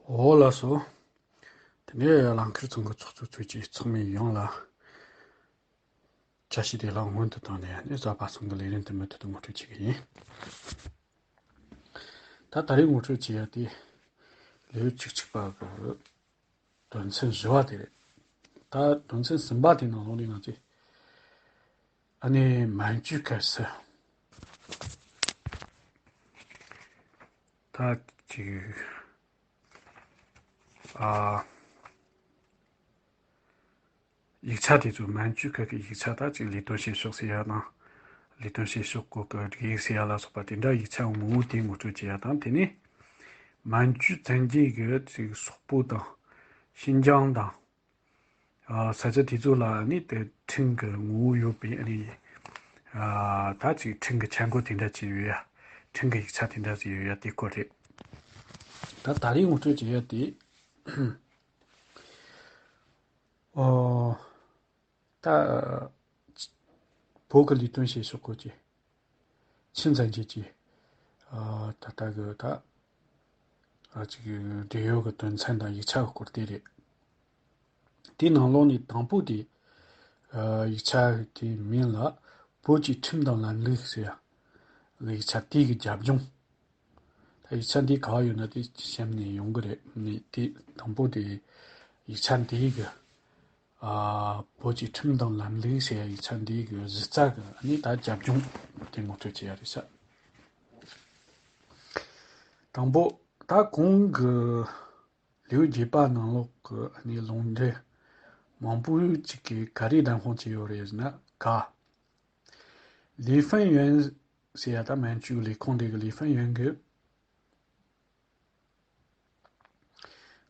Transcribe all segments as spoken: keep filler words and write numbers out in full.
འོ་ལགས་སོ། དེ་ནས་རླངས་འཁོར་ཚོང་གི་ཚོགས་གཙོ་ཚོས་ཀྱིས་ཚང་མས་ཡོངས་ལ་བཀྲ་ཤིས་བདེ་ལེགས་སྔོན་དུ་བཏང་ནས་ནི་གཟའ་པ་སངས་ཀྱི་ལས་རིམ་དུ་མུ་མཐུད་དུ་ངོ་སྤྲོད་བྱེད་ཀྱི་ཡིན། ད་ད་རེས་ངོ་སྤྲོད་བྱེད་ཡ་དེ་ལེའུ་བཅུ་གཅིག་པ་གི་དོན་ཚན་བཞི་པ་དེ་རེད། ད་དོན་ཚན་གསུམ་པ་དེ་ནང་ལོགས་ནས་ང་ཚོས་ཨ་ནི་མན་ཇུའི་སྐབས་སུ་ད་ཅིག་ཨ། ཡིག་ཆ་དེ་ཚོ་མན་ཇུ་སྐབས་ཀྱི་ཡིག་ཆ་དག་ཅིག་ལས་དོན་བྱེད་ཕྱོགས་ཟེར་ཡ་དང་། ལས་དོན་བྱེད་ཕྱོགས་སྐོར་གྱི་སྒྲིག་ཡིག་ཟེར་ཡ་ལ་སོགས་པ་དེ་འདྲ་ཡིག་ཆ་ངོ་བོ་དེ་ངོ་སྤྲོད་བྱེད་ཡ་དང་། དེ་ནས་མན་ཇུ་བཙན་རྒྱལ་གྱི་ཅིག་སོག་པོ་དང་ཤིན་ཅང་དང་། ཨ། ས་ཆ་དེ་ཚོ་ལ་ནི་དེ་ཁྲིམས་ཀྱི་ངོ་བོ་ཡོད་པའི་ཨ་ནི། ཨ། ད་ཅིག་ཁྲིམས་ཀྱི་འཆར་འགོད་དེ་འདྲ་ཅིག་ཡོད་ཡ། ཁྲིམས་ཀྱི་ཡིག་ཆ་དེ་འདྲ་ཅིག་ཡོད་ཡ་དེ་སྐོར་རེད། ད་ད་རེས་ངོ་སྤྲོད་བྱེད་ཡ་དེ། ཨོ། ད་བོད་ཀྱི་ལས་དོན་བྱེད་ཕྱོགས་སྐོར་གྱི་ཆིན་ཚན་ཆད་ཀྱི་ཨ། ད་ལྟ་གི་ད་ཨ་ཅིག་འབྲེལ་ཡོད་ཀྱི་དོན་ཚན་དང་ཡིག་ཆ་གི་སྐོར་དེ་རེད། དེའི་ནང་ལོགས་ནས་དང་པོ་དེ་ཨ་ཡིག་ཆ་དེའི་མིང་ལ་བོད་ཀྱི་ཁྲིམས་དང་ལམ་ལུགས་ཟེར་ཡ་ཡིག་ཆ་དེ་གི་རྒྱབ་ལྗོངས། ད་ཡིག་ཆ་འདི་ག་བ་ཡོད་ན་དེ་གཤམ་ནས་ཡོང་གི་རེད། ནི་དེ་དང་པོ་དེ་ཡིག་ཆ་འདིའི་གི་ཨ། བོད་ཀྱི་ཁྲིམས་དང་ལམ་ལུགས་ཟེར་ཡ་ཡིག་ཆ་འདིའི་གི་གཞི་རྩ་གི་ནི་ད་རྒྱབ་ལྗོངས་དེ་ངོ་སྤྲོད་བྱེད་ཡ་རེད་ཤག་དང་པོ་ད་གོང་གི་ལེའུ་བརྒྱད་པ་ནང་ལོགས་ཀྱི་ནི་ལུང་འདྲེན་མང་པོ་ཅིག་གིས་ག་རེ་བདམས་དཔང་བྱས་ཡོད་རེད་ཟེར་ན། ག་ལི་ཧྥན་ཡོན་ཟེར་ཡ་ད་མན་ཇུའི་ལས་ཁུངས་དེ་གི་ལི་ཧྥན་ཡོན་གྱིས་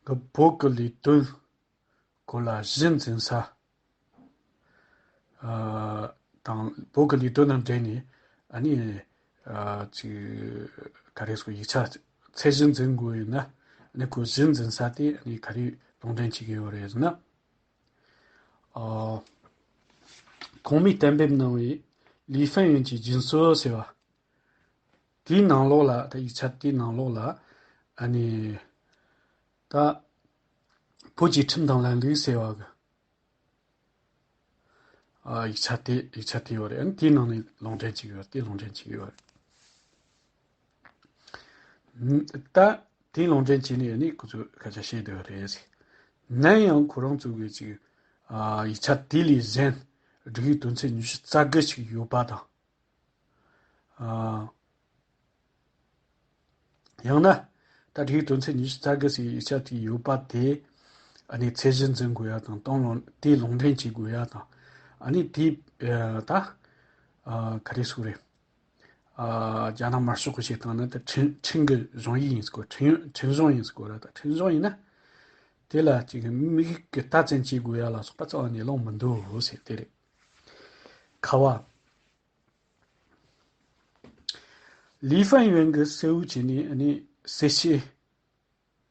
གི་བོད་ཀྱི་ལས་དོན་སྐོར་ལ་གཞི་འཛིན་ས། ཨ། དང་བོད་ཀྱི་ལས་དོན་དང་འབྲེལ་ནས་ཨ་ནི་ཨ་ཅིག་ག་རེ་ཟེར། ཡིག་ཆ་ཚད་གཞི་འཛིན་དགོས་ཡོད་ན་ཨ་ནི་ཁོ་གཞི་འཛིན་ས་དེ་ཨ་ནི་ག་རེ་ལུང་འདྲེན་བྱེད་ཀྱི་ཡོད་རེད་ཟེར་ན། ཨ། གོང་མའི་གཏན་འབེབས་གནང་བའི་ལི་ཧྥན་ཡོན་གྱི་རྒྱུན་སྲོལ་ཟེར་བ། དེའི་ནང་ལོགས་ལ་ད་ཡིག་ཆ་དེའི་ནང་ལོགས་ལ་ཨ་ནི་ད་བོད་ཀྱི་ཁྲིམས་དང་ལམ་ལུགས་ཟེར་བ་གི་ཨ་ཡིག་ཆ་དེ་ཡིག་ཆ་དེ་ཡོད་རེད། ཨ་ནི་དེའི་ནང་ནས་ལུང་འདྲེན་བྱེད་ཀྱི་ཡོད་རེད། དེ་ལུང་འདྲེན་བྱེད་ཀྱི་ཡོད་རེད། ད་དེའི་ལུང་འདྲེན་བྱས་ནས་ཨ་ནི་ཁོ་ཚོས་སྐད་ཆ་བཤད་བསྡད་ཡོད་རེད། ནམ་ཡང་ཁོ་རང་ཚོ་གི་ཅིག་ཨ་ཡིག་ཆ་དེ་ལས་གཞན་སྒྲིག་ཡིག་དོན་ཚན་ཉི་ཤུ་རྩ་དགུ་ཞིག་ཡོད་པ་དང་། ཨ། ཡང་ན། ད་སྒྲིག་ཡིག་དོན་ཚན་ཉི་ཤུ་རྩ་དགུ་ཟེར་ཡིག་ཆ་དེ་ཡོད་པ་དེ་ཨ་ནི་ཚད་གཞི་འཛིན་དགོས་ཡ་དང་། དང་ལུང་དེ་ལུང་འདྲེན་བྱེད་དགོས་ཡ་དང་། ཨ་ནི་དེ་ཨ་ད་ཨ་ག་རེ་ཟེར་རེད། ཨ་རྒྱ་ནག་དམར་ཤོག་གི་བཤད་སྟངས་ནི་ད་ཁྲིམས་ཁྲིམས་ཀྱི་གཞུང་ཡིག་ཡིན་ཟེར་གོ། ཁྲིམས་ཁྲིམས་གཞུང་ཡིན་ཟེར་གོ་ར། ད་ཁྲིམས་གཞུང་ཡིན་ན་དེ་ལ་ཅིག་དམིགས་ཡུལ་གྱི་ལྟ་ཙམ་བྱེད་དགོས་ཡ་ལ་སོགས་པ་རྩ་བ་ནས་ལོང་མི་འདུག་ཟེར་དེ་རེད། ཁ་བ། ལི་ཧྥན་ཡོན་གྱིས་སེའུ་བྱས་ནས་ནི་གསལ་བཤད་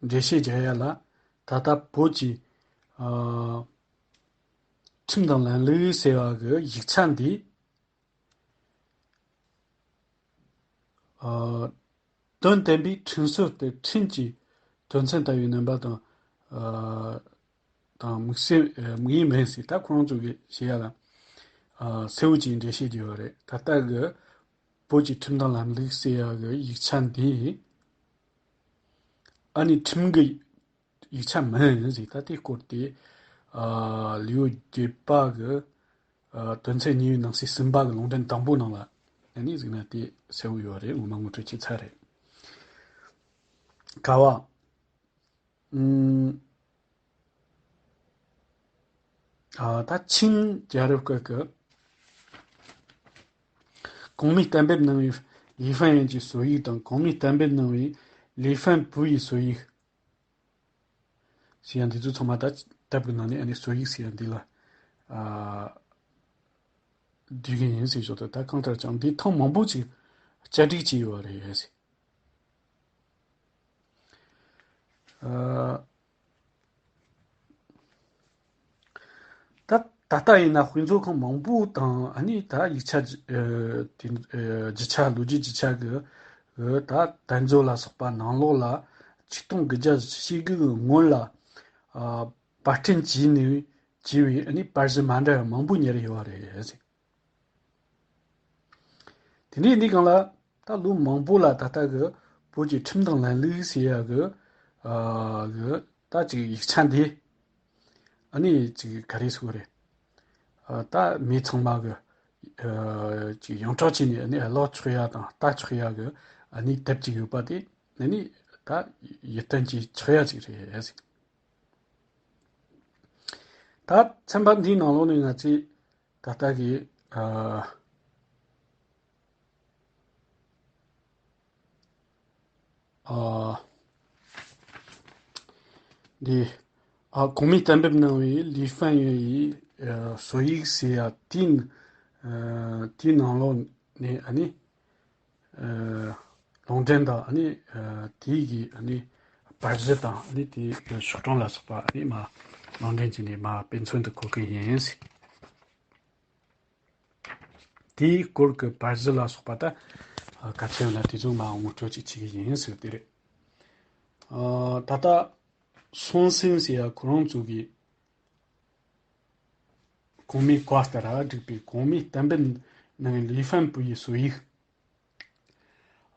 འགྲེལ་བཤད་རྒྱག་ཡ་ལ། ད་ལྟ་བོད་ཀྱི་ཨ་ཁྲིམས་དང་ལམ་ལུགས་ཟེར་བ་གི་ཡིག་ཆ་འདི་ཨ་དོན་བསྟན་པའི་ཁྲིམས་སྲོལ་དེ་ཁྲིམས་ཀྱི་དོན་ཚན་ལྟ་བུའི་རྣམ་པ་དང་། ཨ་དང་དམིགས་བསལ་དམིགས་ཡུལ་མིན་ཟེར། ད་ཁོ་རང་ཚོ་གིས་བཤད་ཡ་ལ་ཨ་གསལ་བོ་ཅིག་འགྲེལ་བཤད་བརྒྱབ་པ་རེད། ད་ལྟ་གི་བོད་ཀྱི་ཁྲིམས་དང་ལམ་ལུགས་ཟེར་ཡ་གི་ཡིག་ཆ་འདི་ཨ་ནི་ཁྲིམས་ཀྱི་ཡིག་ཆ་མིན་ཟེར། ད་དེའི་སྐོར་དེ་ཨ་ལེའུ་བརྒྱད་པ་གི་ཨ་དོན་ཚན་གཉིས་པའི་ནང་གསེས་གསུམ་པ་གི་ལུང་འདྲེན་དང་པོའི་ནང་ལ་ཨ་ནི་གཟིགས་ན་དེ་གསལ་བོ་ཡོད་རེད། ངོ་མ་ངོ་སྤྲོད་བྱས་ཚར་རེད། ཀ་བ། ཨ་ད་ཆིན་རྒྱལ་རབས་སྐབས་ཀྱི་གོང་མའི་གཏན་འབེབས་གནང་བའི་ལི་ཧྥན་ཡོན་གྱི་སྲོལ་ཡིག་དང་། གོང་མའི་གཏན་འབེབས་གནང་བའི་ལི་ཧྥན་ཕུའུ་ཡི་སྲོལ་ཡིག་ཟེར་ཡ་འདི་ཚོ་ཚང་མ་ད་དེབ་ཀྱི་ནང་ནས་ཨ་ནི་སྲོལ་ཡིག་ཟེར་ཡ་འདི་ལ་ཨ་བསྡུས་ཀྱི་ཡིན་ཟེར་ཞོར་དུ། ད་གང་ལྟར་ཀྱང་འདི་ཐེངས་མང་པོ་ཅིག་བསྐྱར་སྒྲིག་བྱས་ཡོད་རེད་ཟེར། ཨ་ད་ད་ལྟ་ཡིན་ན་དཔེ་མཛོད་ཁང་མང་པོ་དང་། ཨ་ནི་ད་ཡིག་ཆ་ཨ་དེ་ཨ་རྒྱུ་ཆ་ལོ་རྒྱུས་རྒྱུ་ཆ་གི་ཨ་ད་དཔེ་མཛོད་ལ་སོགས་པ་ནང་ལོགས་ལ་ ཆིག་སྟོང་དགུ་བརྒྱ་བཞི་བཅུ་ཞེ་དགུ་གི་སྔོན་ལ་ཨ་པར་སྐྲུན་བྱས་ནས་བྱས་པའི་ཨ་ནི་པར་གཞི་མ་འདྲ་བ་མང་པོ་རྙེད་ཡོད་རེད། དེ་ནས་འདི་སྒང་ལ་ད་ལོ་མང་པོ་ལ་ད་ལྟ་གི་བོད་ཀྱི་ཁྲིམས་དང་ལམ་ལུགས་ཟེར་ཡ་གི་ཨ་གི་ད་ཅིག་ཡིག་ཆ་འདི་ཨ་ནི་ཅིག་ག་རེ་ཟེར་དགོས་རེད། ཨ་ད་མི་ཚང་མ་གི་ཨ་ཅིག་ཡོངས་གྲགས་བྱས་ནས་ཨ་ནི་ཀློག་ཆོག་ཡ་དང་ལྟ་ཆོག་ཡ་གི་ཨ་ནི་དེབ་ཅིག་ཡོད་པ་དེ་ཨ་ནི་ད་ཡིད་རྟོན་བྱེད་ཆོག་ཡ་ཅིག་རེད། ད་ཚན་པ་འདིའི་ནང་ལོགས་ནས་ང་ཚོས་ད་ལྟ་གི་ཨ་ཨ་འདི་ཨ་གོང་མའི་གཏན་འབེབས་གནང་བའི་ལི་ཧྥན་ཡོན་ཡི་ཨ་སྲོལ་ཡིག་ཟེར་ཡ་དེའི་ཨ་དེའི་ནང་ལོགས་ནས་ཨ་ནི་ཨ་ལུང་འདྲེན་དང་ཨ་ནི་ཨ་དེའི་གི་ཨ་ནི་པར་གཞི་དང་ཨ་ནི་དེའི་ཤོག་གྲངས་ལ་སོགས་པ་ཨ་ནི་མ་ལུང་འདྲེན་བྱས་ནས་མ་དཔེ་མཚོན་དུ་གོ་གི་ཡིན། དེའི་སྐོར་གྱི་པར་གཞི་ལ་སོགས་པ་ད་གལ་ཆེ་བ་ན་དེ་ཚོ་མ་ངོ་སྤྲོད་ཅིག་བྱེད་ཀྱི་ཡིན་ཟེར་དེ་རེད། ཨ་ད་ལྟ་སུང་སིན་ཟེར་ཡ་ཁོ་རང་ཚོ་གིས་གོང་མའི་བཀའ་ལྟར་བསྒྲིགས་པའི་གོང་མའི་གཏན་འབེབས་ནང་ལི་ཧྥན་པུའུ་ཡི་སྲོལ་ཡིག་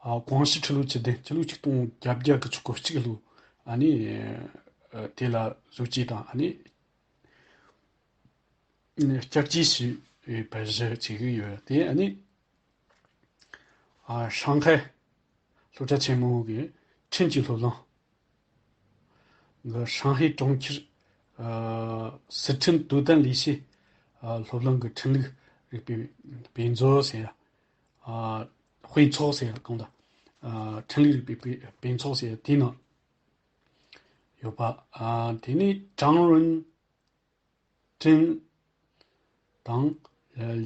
ཨ་ཀོང་ཞི་ཁྲི་ལོ་བཅུ་བདུན་ཕྱི་ལོ་ཆིག་སྟོང་བརྒྱད་བརྒྱ་དགུ་བཅུ་གོ་གཅིག་ལོ་ཨ་ནི་ཨ་དེ་ལ་བཟོ་བཅོས་དང་ཨ་ནི་བསྐྱར་བཅོས་བྱས་པའི་པར་གཞི་བྱེད་ཀྱི་ཡོད། དེ་ཨ་ནི་ཨ་ཧྲང་ཧའེ་སློབ་གྲྭ་ཆེན་མོ་གི་ཁྲིན་གྱི་སློབ་གླིང་གི་ཧྲང་ཧའེ་གྲོང་ཁྱེར་ཨ་སི་ཁྲིན་དོ་དན་ལས་བྱེད་ཨ་སློབ་གླིང་གི་ཁྲིམས་ལུགས་རིག་པའི་དཔེ་མཛོད་ཟེར་ཡ་ཨ་དཔེ་ཚོགས་ཟེར་ཡ་གང་ལ་ཨ་ཁྲིམས་ལུགས་རིག་པའི་དཔེ་དཔེ་ཚོགས་ཟེར་ཡ་དེའི་ནང་ཡོད་པ། ཨ་དེ་ནས་ཀྲང་རུན་ཀྲིན་དང་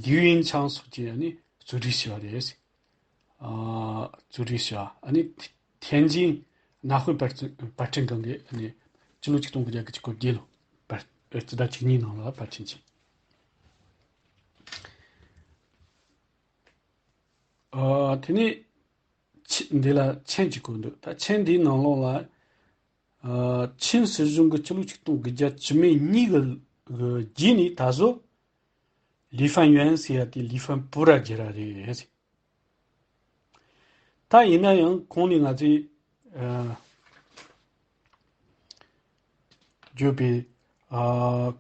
ལིའུ་ཡིན་ཆང་སོགས་ཀྱིས་ནི་གཙོ་སྒྲིག་བྱས་པ་རེད། ཨ་གཙོ་སྒྲིག་བྱས་པ་ཨ་ནི་ཐེན་ཅིན་གནའ་དཔེ་པར་པར་སྐྲུན་ཁང་གིས་ནི་སྤྱི་ལོ་ཆིག་སྟོང་དགུ་བརྒྱ་དགུ་བཅུ་གོ་བརྒྱད་ལོ་པར་སྤྱི་ཟླ་བཅུ་གཉིས་ནང་ལ་པར་སྐྲུན་བྱས། ཨ་དེ་ནས་ཆེ་འདི་ལ་མཆན་གཅིག་བཀོད་འདུག་ད་མཆན་འདིའི་ནང་ལོགས་ལ་ཨ་ཆིན་སྲིད་གཞུང་གི་ཕྱི་ལོ་ཆིག་སྟོང་དགུ་བརྒྱ་བཅུ་མེད་གཉིས་གི་གི་རྗེས་ནས་ད་གཟོད་ལི་ཧྥན་ཡོན་ཟེར་ཡ་དེ་ལི་ཧྥན་པུའུ་ར་བསྒྱུར་བ་རེད། ད་ཡིན་ན་ཡང་གོང་ནས་ང་ཚོས་ཨ་བརྗོད་པའི་ཨ་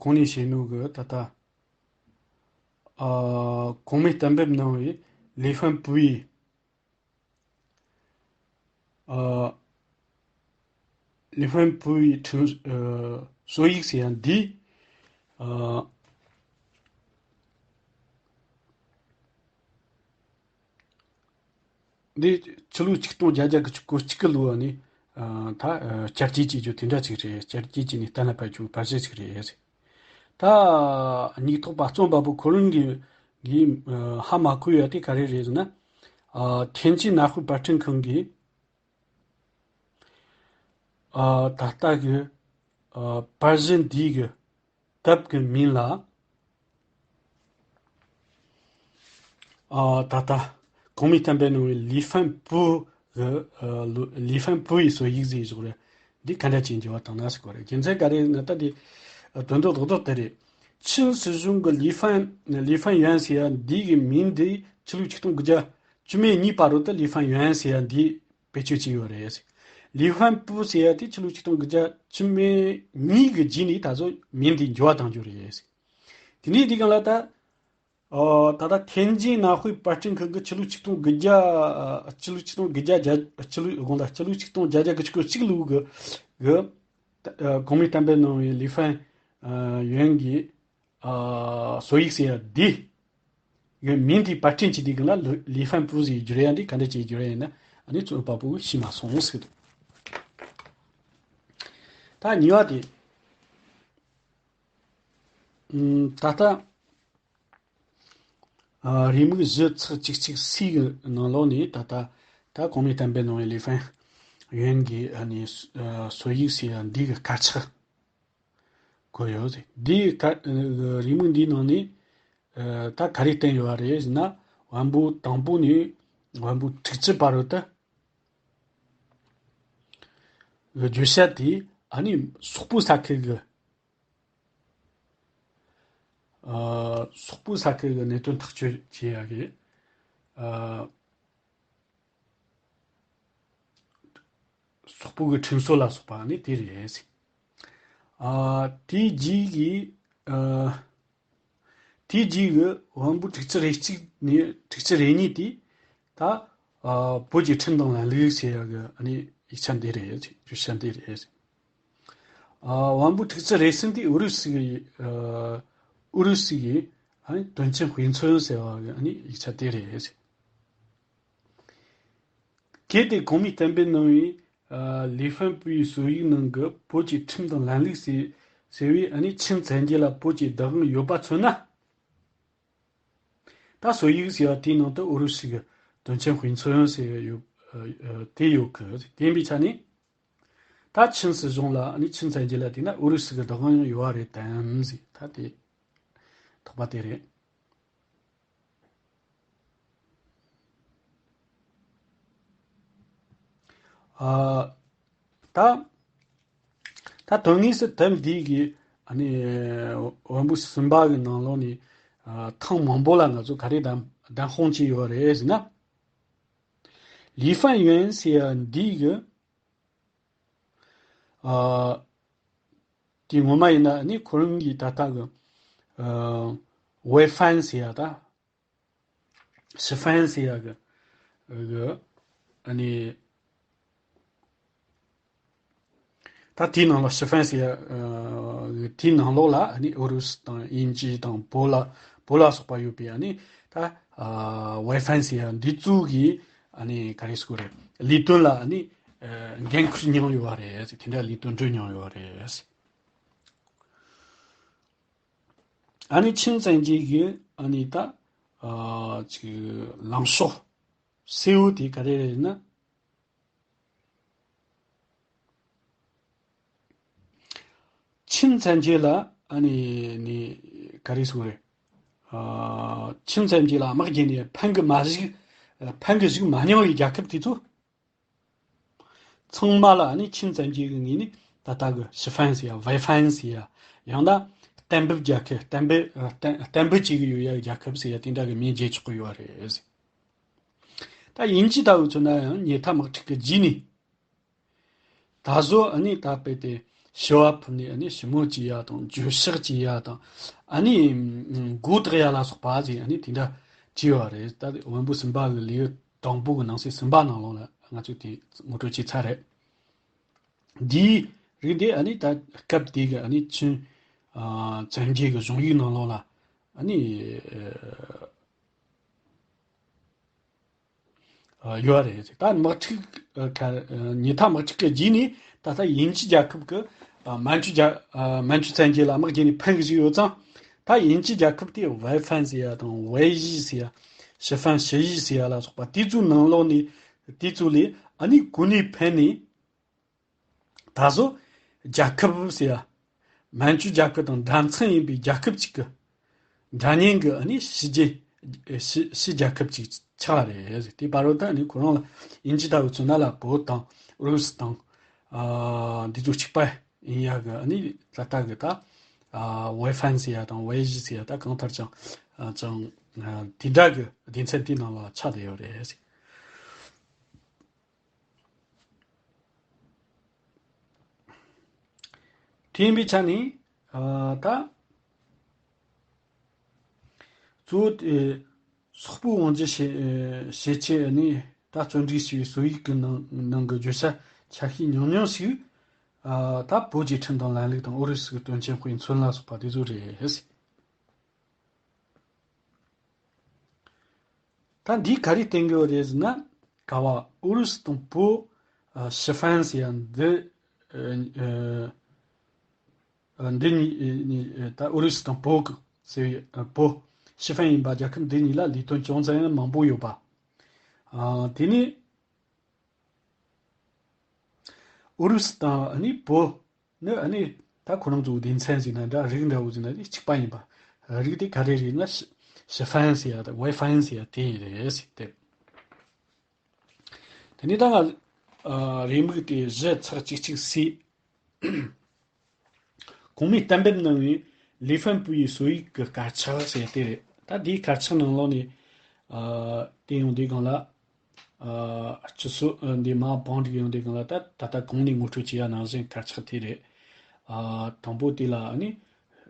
གོང་ནས་བཤད་ནོ་གི་ད་ལྟ་ཨ་གོང་མའི་གཏན་འབེབས་གནང་བའི་ལི་ཧྥན་པུའུ་ཡི་ཨ་ལི་ཧྥན་པུའུ་ཡི་ཁྲིམས་ཨ་སྲོལ་ཡིག་ཟེར་ཡ་འདི་ཨ་འདི་ཕྱི་ལོ་ཆིག་སྟོང་བརྒྱད་བརྒྱ་དགུ་བཅུ་གོ་གཅིག་གི་ལོ་ནས་ཨ་ད་ཨ་བསྐྱར་བཅོས་བྱེད་རྒྱུ་དེ་འདྲ་ཅིག་རེད། བསྐྱར་བཅོས་བྱས་ནས་གཏན་ལ་ཕབ་རྒྱུ་བར་གཞི་ཅིག་རེད། ད་སྙིགས་ཐོག་པ་རྩོམ་པ་པོ་ཁོ་རང་གིས་གིས་ཧ་མ་གོ་ཡ་དེ་ག་རེ་རེད་ཟེར་ན། ཨ་ཐེན་ཅིན་གནའ་དཔེ་པར་སྐྲུན་ཁང་གིས་ཨ་ད་ལྟ་གི་ཨ་པར་གཞི་འདིའི་གི་དེབ་ཀྱི་མིང་ལ་ཨ་ད་ལྟ་གོང་མའི་གཏན་འབེབས་གནང་བའི་ལི་ཧྥན་པུའུ་གི་ཨ་ལོ་ལི་ཧྥན་པུའུ་ཡི་སྲོལ་ཡིག་ཟེར་བཞག་རེད། འདི་ག་འདྲ་ཅིག་འགྱུར་བ་བཏང་ན་ཟེར་གོ་རེད། རྒྱུ་མཚན་ག་རེ་ན་ད་འདི་དོན་དག་རྡོག་རྡོག་དེ་རེད། ཆིན་སྲིད་གཞུང་གི་ལི་ཧྥན་ལི་ཧྥན་ཡོན་ཟེར་ཡ་འདི་གི་མིང་འདི་ཕྱི་ལོ་ཆིག་སྟོང་དགུ་བརྒྱ་བཅུ་མེད་གཉིས་བར་དུ་ལི་ཧྥན་ཡོན་ཟེར་ཡ་འདི་བེད་སྤྱོད་བྱས་ཡོད་རེད། ལི་ཧྥན་པུའུ་ཟེར་ཡ་དེ་ཕྱི་ལོ་ཆིག་སྟོང་དགུ་བརྒྱ་བཅུ་མེད་གཉིས་ཀྱི་རྗེས་ནས་ད་གཟོད་མིང་འདི་འགྱུར་བ་བཏང་རྒྱུ་རེད། དེ་ནས་འདི་གང་ལ་ད། ཨོ་ད་ལྟ་ཐེན་ཅིན་གནའ་དཔེ་པར་སྐྲུན་ཁང་གིས་ཕྱི་ལོ་ཆིག་སྟོང་དགུ་བརྒྱ་ཕྱི་ལོ་ཆིག་སྟོང་དགུ་བརྒྱ་བརྒྱ་ཕྱི་ལོ་དགོངས་དག་ཕྱི་ལོ་ཆིག་སྟོང་བརྒྱད་བརྒྱ་དགུ་བཅུ་གོ་གཅིག་ལོ་གི་གི་ཨ་གོང་མའི་གཏན་འབེབས་གནང་བའི་ལི་ཧྥན་ཨ་ཡོན་གྱི་ཨ་སྲོལ་ཡིག་ཟེར་ཡ་འདི་གི་མིང་འདི་པར་སྐྲུན་བྱས་དུས་གང་ལ་ལི་ཧྥན་པུའུ་ཟེར་བསྒྱུར་ཡ་འདི་ག་འདྲ་བྱས་བསྒྱུར་ཡ་ཡིན་ན་ཨ་ནི་རྩོམ་པ་པོ་གིས་ཤེས་མ་སོང་ཟེར་གི་འདུག་ད་གཉིས་པ་དེ་ཨམ་ད་ལྟ་ཨ་རེའུ་མིག་བཞི་ཚེག་གཅིག་གཅིག་སི་གི་ནང་ལོགས་ནས་ད་ལྟ་ད་གོང་མའི་གཏན་འབེབས་གནང་བའི་ལི་ཧྥན་ཡོན་གྱི་ཨ་ནི་ཨ་སྲོལ་ཡིག་ཟེར་ཡ་འདི་གི་དཀར་ཆག་བཀོད་ཡོད། འདིའི་ཁ་རེའུ་མིག་འདིའི་ནང་ནས་ཨ་ད་ག་རེ་བསྟན་ཡོད་རེད་ཟེར་ན། བམ་པོ་དང་པོ་ནས་བམ་པོ་དྲུག་ཅུ་བར་དུ་ བརྗོད་བྱ་དེ་ཨ་ནི་སོག་པོའི་ས་ཁུལ་གྱི། ཨ། སོག་པོའི་ས་ཁུལ་གྱི་གནད་དོན་ཐག་གཅོད་བྱེད་ཡག་གི། ཨ། སོག་པོ་གི་ཁྲིམས་སྲོལ་ལ་སོགས་པ་ནི་དེ་རེད། ཨ། དེའི་རྗེས་ཀྱི། ཨ། དེའི་རྗེས་ཀྱི་དབང་པོ་དྲུག་ཅུ་རེ་གཅིག་ནས་དྲུག་ཅུ་རེ་གཉིས་དེ་ད། ཨ། བོད་ཀྱི་ཁྲིམས་དང་ལམ་ལུགས་ཟེར་ཡག་གི་ཨ་ནི་ཡིག་ཆ་འདི་རེད། བརྗོད་བྱ་འདི་རེད། ཨ། དབང་པོ་དྲུག་ཅུ་རེ་གསུམ་དེ་ཨུ་རུ་སུ་གི། ཨ། ཨུ་རུ་སུ་གི་ཨ་ནི་དོན་ཆེན་དཔེ་མཚོན་ཟེར་བ་གི་ཨ་ནི་ཡིག་ཆ་དེ་རེད། གལ་ཏེ་གོང་མའི་གཏན་འབེབས་གནང་བའི། ཨ། ལི་ཧྥན་པུའི་སྲོལ་ཡིག་ནང་གི་བོད་ཀྱི་ཁྲིམས་དང་ལམ་ལུགས་ཟེར་ཟེར་བའི་ཨ་ནི་ཆིན་བཙན་རྒྱལ་ལ་བོད་ཀྱི་བདག་དབང་ཡོད་པ་མཚོན་ན། ད་སྲོལ་ཡིག་ཟེར་བ་དེའི་ནང་དུ་ཨུ་རུ་སུ་གི་དོན་ཆེན་དཔེ་མཚོན་ཟེར་ཡོད། ཨ། དེ་ཡོད་གི། དེ་ཡིན་པའི་ཆ་ནས། ད་ཆིན་སྲིད་གཞུང་ལ་ཨ་ནི་ཆིན་བཙན་རྒྱལ་ལ་བལྟས་ན་ཨུ་རུ་སུ་གི་བདག་དབང་ཡང་ཡོད་པ་རེད་དམ་ཟེར། ད་དེ་དོགས་པ་དེ་རེད། ཨ། ད། ད་དོན་དངོས་སུ་དེབ་འདི་གི་ཨ་ནི་དབང་པོ་གསུམ་པ་གི་ནང་ལོགས་ནས། ཨ། ཐེངས་མང་པོ་ལ་ང་ཚོ་ག་རེ་གདམ་གདམ་དཔོན་བྱས་ཡོད་རེད་ཟེར་ན། ལི་ཧྥན་ཡོན་ཟེར་ཡ་འདི་གི། ཨ། དེ་ངོ་མ་ཡིན་ན་ནི་ཁོ་རང་གི་ད་ལྟ་གི། ཨ། ཝེ་ཧྥན་ཟེར་ཡ་ད། ཞི་ཧྥན་ཟེར་ཡ་གི། གི། ཨ་ནི། ད་དེའི་ནང་ལ་ཞི་ཧྥན་ཟེར་ཡ། ཨ། དེའི་ནང་ལོགས་ལ་ཨ་ནི་ཨུ་རུ་སུ་དང་དབྱིན་ཇི་དང་བོད་ལ། བོད་ལ་སོགས་པ་ཡོད་པའི་ཨ་ནི་ད། ཨ། ཝེ་ཧྥན་ཟེར་ཡ་འདི་ཚོ་གི་ཨ་ནི་ག་རེ་ཟེར་དགོས་རེད། ལས་དོན་ལ་ཨ་ནི། ཨ། འགན་ཁུར་མྱངས་ཡོད་པ་རེད། དེ་འདྲ་ལས་དོན་སྒྲུབ་མྱངས་ཡོད་པ་རེད། ཨ་ནི་ཆིན་བཙན་རྒྱལ་གྱི་ཨ་ནི་ད། ཨ། ཅིག་ལངས་ཕྱོགས་གསལ་བོ་དེ་ག་རེ་རེད་ན། ཆིན་བཙན་རྒྱལ་ལ་ཨ་ནི་ནི་ག་རེ་ཟེར་དགོས་རེད། ཨ། ཆིན་བཙན་རྒྱལ་ལ་དམག་རྒྱག་ནས་ཕན་གི་མ་བཞུགས། ཕན་གི་བཞུགས་མ་མྱོང་བའི་རྒྱལ་ཁབ་དེ་ཚོ། ཚང་མ་ལ་ཨ་ནི་ཆིན་བཙན་རྒྱལ་གྱི་ངོས་ནས་ད་ལྟ་གི་ཞི་ཧྥན་ཟེར་ཡ། ཝེ་ཧྥན་ཟེར་ཡ། ཡང་ན་གཏན་འབེབས་རྒྱལ་ཁབ། གཏན་འབེབས། ཨ། གཏན་གཏན་འབེབས་བྱེད་ཀྱི་ཡོད་ཡ་རྒྱལ་ཁབ་ཟེར་ཡ་དེ་འདྲ་གི་མིང་བརྗེ་ཆོག་གི་ཡོད་རེད། ད་དབྱིན་ཇི་ལྟ་བུ་མཚོན་ན་ཡང་ཉལ་ཐ་དམག་འཁྲུག་གི་རྗེས་ནས། ད་གཟོད་ཨ་ནི་ད་དཔེ་དེ་ཞི་བ་ཕུལ་ནས་ཨ་ནི་ཞི་མོལ་བྱེད་ཡ་དང་། འགྱོད་བཤགས་བྱེད་ཡ་དང་། ཨ་ནི་མགོ་བཏགས་ཡ་ལ་སོགས་པ་ཟེར་ཨ་ནི་དེ་འདྲ་བྲིས་ཡོད་རེད། ད་དབང་པོ་གསུམ་པ་གི་ལེའུ་དང་པོ་གི་ནང་གསེས་གསུམ་པ་ནང་ལོགས་ལ་ང་ཚོས་དེ་ངོ་སྤྲོད་བྱས་ཚར་རེད། འདིའི་རིགས་དེ་ཨ་ནི་ད་སྐབས་དེ་གི་ཨ་ནི་ཆིན། ཨ། བཙན་རྒྱལ་གི་གཞུང་ཡིག་ནང་ལོགས་ལ་ཨ་ནི། ཨ། ཡོད་རེད། ད་དམག་འཁྲུག་ཨ། ཁ། ཨ། ཉལ་ཐ་དམག་འཁྲུག་གི་རྗེས་ནས་ད་ལྟ་དབྱིན་ཇི་རྒྱལ་ཁབ་ཀྱི། ཨ། མན་ཇུ་རྒྱལ། ཨ། མན་ཇུ་བཙན་རྒྱལ་ལ་དམག་རྒྱག་ནས་ཕན་གྱི་བཞག་ཡོད་ཙང་། ད་དབྱིན་ཇི་རྒྱལ་ཁབ་དེ་ཝེ་ཧྥན་ཟེར་ཡ་དང་། ཝེ་ཞི་ཟེར་ཡ། ཞི་ཧྥན་ཞི་ཞི་ཟེར་ཡ་ལ་སོགས་པ་དེ་ཚོའི་ནང་ལོགས་ནས། དེ་ཚོ་ལས་ཨ་ནི་གོ་གནས་འཕེན་ནས། ད་གཟོད་རྒྱལ་ཁབ་ཟེར་ཡ། མན་ཇུ་རྒྱལ་ཁབ་དང་འདྲ་མཚུངས་ཡིན་པའི་རྒྱལ་ཁབ་ཅིག་གི་འདྲ་མཉམ་གྱི་ཨ་ནི་ཕྱི་རྒྱལ། ཕྱི་ཕྱི་རྒྱལ་ཁབ་ཅིག་ཆགས་རེད། དེའི་བར་དུ་ཨ་ནི་ཁོ་རང་ལ་དབྱིན་ཇི་ལྟ་བུ་མཚོན་ན་ལ་བོད་དང་ཨུ་རུ་སུ་དང་། ཨ། འདི་ཚོ་གཅིག་པ་ཡིན་ཡག་གི་ཨ་ནི་ད་ལྟ་གི་ད། ཨ། ཝེ་ཧྥན་ཟེར་ཡ་དང་ཝེ་ཞི་ཟེར་ཡ་ད་གང་ལྟར་ཀྱང་། ཨ། ཀྱང་། ཨ། དེ་འདྲ་གི་སྡེ་ཚན་དེའི་ནང་ལ་ཆགས་བསྡད་ཡོད་རེད། དེ་ཡིན་པའི་ཆ་ནས། ཨ། ད་གཙོ་བོ་དེ་སོག་པོའི་དབང་སྒྱུར་བྱེད་བྱེད་ཆེད་ནས་ད་བརྩོན་འགྲུས་བྱས་པའི་སྲོལ་ཡིག་གི་ནང་ནང་གི་བརྗོད་བྱ་ཆ་ཤས་ཉུང་ཉུང་ཞིག་ཨ། ད་བོད་ཀྱི་ཁྲིམས་དང་ལམ་ལུགས་དང་ཨུ་རུ་སུའི་དོན་ཆེན་དཔེ་མཚོན་ལ་སོགས་པ་དེ་ཚོ་རེད། ད་འདིས་ག་རེ་བསྟན་གྱི་ཡོད་རེད་ཟེར་ན། ག་བ་ཨུ་རུ་སུ་དང་བོད། ཨ། ཞི་ཧྥན་ཟེར་ཡ་འདི། ཨ། འདི་གཉིས་ད་ཨུ་རུ་སུ་དང་བོད་ཟེར་བའི་བོད་ཞི་ཧྥན་ཡིན་པ་རྒྱལ་ཁབ་འདི་གཉིས་ལ་ལས་དོན་ཅུང་ཙམ་ཡང་མང་པོ་ཡོད་པ། ཨ། དེ་ནས་ཨུ་རུ་སུ་དང་ཨ་ནི་བོད་ནི་ཨ་ནི་ད་ཁོ་རང་ཚོའི་སྡེ་ཚན་ཟེར་ན་འདྲ། རིགས་འདྲ་བོ་ཟེར་ན་ནི་གཅིག་པ་ཡིན་པ། རིགས་དེ་ག་རེ་རེད་ན་ཞི་ཞི་ཧྥན་ཟེར་ཡ་དང་ཝེ་ཧྥན་ཟེར་ཡ་དེ་རེད་ཟེར་ཏེ། དེ་ནས་ད་ང་ ཨ། རེའུ་མིག་དེ་བཞི་ཚེག་གཅིག་གཅིག་སི། གོང་མའི་གཏན་འབེབས་གནང་བའི་ལི་ཧྥན་པུའུ་ཡི་སྲོལ་ཡིག་གི་དཀར་ཆག་ཟེར་དེ་རེད། ད་དེའི་དཀར་ཆག་ནང་ལོགས་ནས། ཨ། དེ་ཡོང་དུས་སྒང་ལ། ཨ། སྤྱི་ཚོགས། ཨ། འདི་མ་བང་སྒྲིག་ཡོང་དུས་སྒང་ལ། ད་ད་ལྟ་གོང་ནས་ངོ་སྤྲོད་བྱས་ཡ་ནང་བཞིན་དཀར་ཆག་དེ་རེད། ཨ། དང་པོ་དེ་ལ་ནི།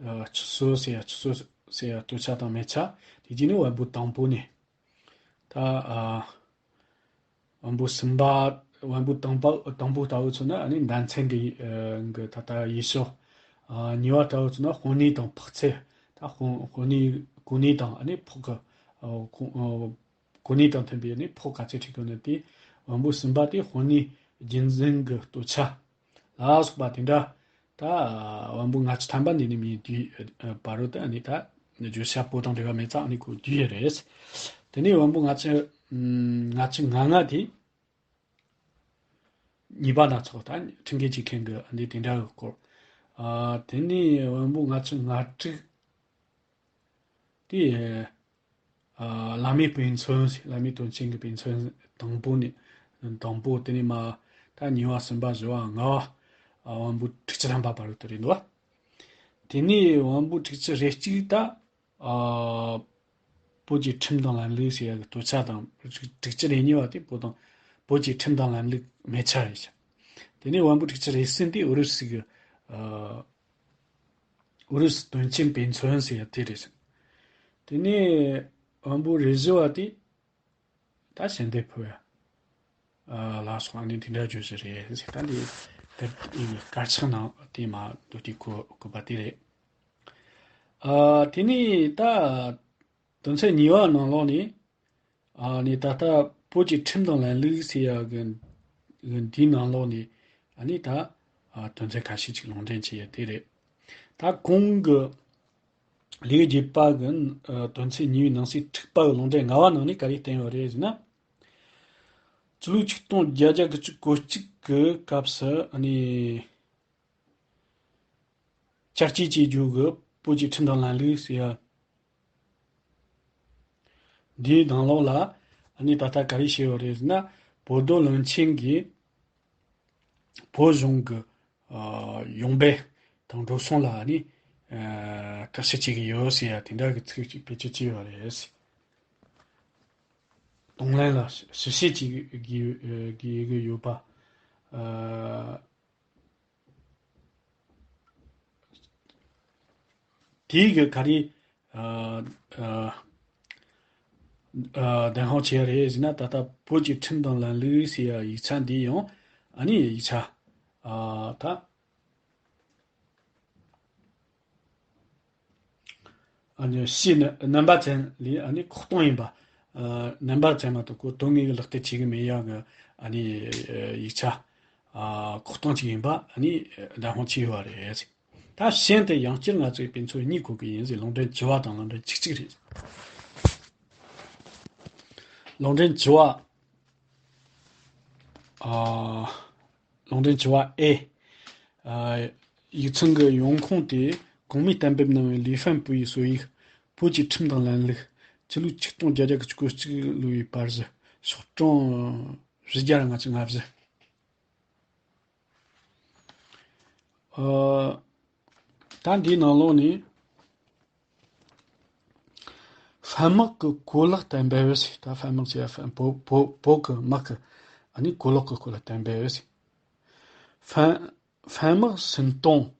ཨ། སྤྱི་སྲོལ་ཟེར་ཡ། སྤྱི་སྲོལ་ཟེར་ཡ་སྟོད་ཆ་དང་སྨད་ཆ། དེ་རྗེས་ནས་བམ་པོ་དང་པོ་ནས། ད། ཨ། བམ་པོ་གསུམ་པ། བམ་པོ་དང་པོ། དང་པོ་ལྟ་བུ་ཚོ་ན་ནི་མདའ་མཚན་གྱི། ཨ། གི་ད་ལྟ་ཡུལ་ཕྱོགས། ཨ། གཉིས་པ་ལྟ་བུ་ཚོ་ན་དཔོན་གནས་དང་འཕགས་ཚད། ད་དཔོན། དཔོན་གནས། གོ་གནས་དང་ནི་ཕོགས་ཀྱི། ཨ། གོ། ཨ། གོ་གནས་དང་མཐུན་པའི་ནི་ཕོགས་ག་ཚད་ཁྲིད་དགོས་ན་དེ། བམ་པོ་གསུམ་པ་དེ་དཔོན་གནས་རྒྱུན་འཛིན་གྱི་སྟོད་ཆ་ལ་སོགས་པ་དེ་འདྲ། ད་བམ་པོ་ལྔ་བཅུ་ཐམ་པ་འདི་ནས་མི་བསྡུས། ཨ། བར་རོ་དེ་ནི་ད་བརྗོད་བྱ་པོ་དང་འབྲེལ་བ་མེད་ཙང་ནི་ཁོ་བསྡུས་ཡོད་རེད། དེ་ནས་བམ་པོ་ལྔ་བཅུ། ཨམ། ལྔ་བཅུ་ང་ལྔ་དེ་ཉེས་པ་སྣ་ཚོགས། ད་ཁྲིམས་འགལ་བྱེད་མཁན་གྱི་འདི་དེ་འདྲ་གི་སྐོར། ཨ། དེ་ནས་བམ་པོ་ལྔ་བཅུ་ང་དྲུག་དེ། ཨ། བླ་མའི་དཔེ་མཚོན། བླ་མའི་དོན་ཆེན་གྱི་དཔེ་མཚོན། དང་པོ་ནས། དང་པོ། དེ་ནས་མ། ད་གཉིས་པ། གསུམ་པ། བཞི་པ། ལྔ་པ། ཨ། བམ་པོ་དྲུག་ཅུ་ཐམ་པ་བར་དུ་རེད་འདུག། དེ་ནས་བམ་པོ་དྲུག་ཅུ་རེ་གཅིག་ད། ཨ། བོད་ཀྱི་ཁྲིམས་དང་ལམ་ལུགས་ཟེར་ཡ་གི་སྟོད་ཆ་དང་། དྲུག་ཅུ་རེ་གཉིས་པ་དེ་བོད་དང་། བོད་ཀྱི་ཁྲིམས་དང་ལམ་ལུགས་སྨད་ཆ་རེད་ཤག། དེ་ནས་བམ་པོ་དྲུག་ཅུ་རེ་གསུམ་དེ་ཨུ་རུ་སུ་གི། ཨ། ཨུ་རུ་སུ་དོན་ཆེན་དཔེ་མཚོན་ཟེར་ཡ་དེ་རེད། དེ་ནས་བམ་པོ་རེ་བཞི་བ་དེ་ད་ཞལ་འདེབས་ཕུལ་ཡ། ཨ། ལ་སོགས་ནི་དེ་འདྲ་བརྗོད་གཞི་རེད་ཟེར། ད་འདི་དེབ་ཡིན་པའི་དཀར་ཆག་ནང་དེ་མ་འདུག་དེ་གོ་གོ་བ་དེ་རེད། ཨ། དེ་ནས་ད་དོན་ཚན་གཉིས་པ་ནང་ལོགས་ནས། ཨ་ནི་ད་ལྟ་བོད་ཀྱི་ཁྲིམས་དང་ལམ་ལུགས་ཟེར་ཡ་གི་འདིའི་ནང་ལོགས་ནས། ཨ་ནི་ད། ཨ། དོན་ཚན་ཁ་ཤས་ཅིག་ལུང་འདྲེན་བྱས་ཡོད་དེ་རེད། ད་གོང་གི་ལེའུ་བརྒྱད་པ་གི། ཨ། དོན་ཚན་གཉིས་པའི་ནང་གསེས་དྲུག་པ་གི་ལུང་འདྲེན་ལྔ་པ་ནང་ནས་ག་རེ་བསྟན་ཡོད་རེད་ཟེར་ན། སྤྱི་ལོ་ཆིག་སྟོང་བརྒྱད་བརྒྱ་དགུ་བཅུ་གོ་གཅིག་གི་སྐབས་སུ། ཨ་ནི། བཅའ་སྤྱོད་ཅེས་བརྗོད་གི་བོད་ཀྱི་ཁྲིམས་དང་ལམ་ལུགས་ཟེར་ཡ། འདིའི་ནང་ལོགས་ལ་ཨ་ནི་ད་ལྟ་ག་རེ་བྱས་ཡོད་རེད་ཟེར་ན། བོད་རྡོར་བློན་ཆེན་གྱིས་བོད་གཞུང་གི། ཨ། ཡོང་འབབ་དང་འགྲོ་སོང་ལ་ཨ་ནི། ཨ། བརྟག་དཔྱད་བྱེད་ཀྱི་ཡོད་ཟེར་ཡ་དེ་འདྲ་གི་ཚིག་ཅིག་བེད་སྤྱོད་བྱས་ཡོད་རེད། གདོང་ལེན་ལ་ཞིབ་བཤེར་བྱེད་དགོས་དགོས་ཀྱི་ཡོད་པ། ཨ། དེའི་གི་ག་རེ། ཨ། ཨ། ཨ། བདེན་དཔང་བྱས་རེད་ཟེར་ན། ད་ལྟ་བོད་ཀྱི་ཁྲིམས་དང་ལམ་ལུགས་ཟེར་ཡ་ཡིག་ཆ་འདི་ཡང་ཨ་ནི་ཡིག་ཆ། ཨ། ད། ཨ་ནི་ཕྱིའི་རྣམ་པ་ཅན་ལས་ཨ་ནི་ཁོག་སྟོང་ཡིན་པ། ཨ། རྣམ་པ་ཅན་མ་གཏོགས་གོ་དོན་དངོས་ཀྱི་ལག་བསྟར་བྱེད་ཀྱི་མེད་ཡ་གི་ཨ་ནི་ཡིག་ཆ། ཨ། ཁོག་སྟོང་ཅིག་ཡིན་པ་ཨ་ནི་བདེན་དཔང་བྱས་ཡོད་རེད། ད་གཞན་དུ་ཡང་བསྐྱར་ང་ཚོས་དཔེ་མཚོན་གཉིས་གོ་གི་ཡིན་ཟེར། ལུང་འདྲེན་བཅུ་པ་དང་ལུང་འདྲེན་བཅུ་གཅིག་རེད། ལུང་འདྲེན་བཅུ་པ། ཨ། ལུང་འདྲེན་བཅུ་པ་ཨེ། ཨ། ཡིག་ཚང་གི་ཡོང་ཁུངས་དེ་གོང་མའི་གཏན་འབེབས་གནང་བའི་ལི་ཧྥན་པུའུ་ཡི་སྲོལ་ཡིག་བོད་ཀྱི་ཁྲིམས་དང་ལམ་ལུགས། སྤྱི་ལོ་ཆིག་སྟོང་བརྒྱད་བརྒྱ་དགུ་བཅུ་གོ་གཅིག་ལོའི་བར་གཞི། ཤོག་གྲངས་བཞི་བརྒྱ་ལྔ་བཅུ་ང་བཞི། ཨ། ད་འདིའི་ནང་ལོགས་ནས། ཧྥན་དམག་གི་གོ་ལག་གཏན་འབེབས་ཟེར། ད་ཧྥན་དམག་ཟེར་ཡ་ཧྥན། བོད། བོད། བོད་ཀྱི་དམག་གི་ཨ་ནི་གོ་ལོག་གི་སྐོར་ལ་གཏན་འབེབས་ཟེར། ཧྥན། ཧྥན་དམག་སུམ་སྟོང་།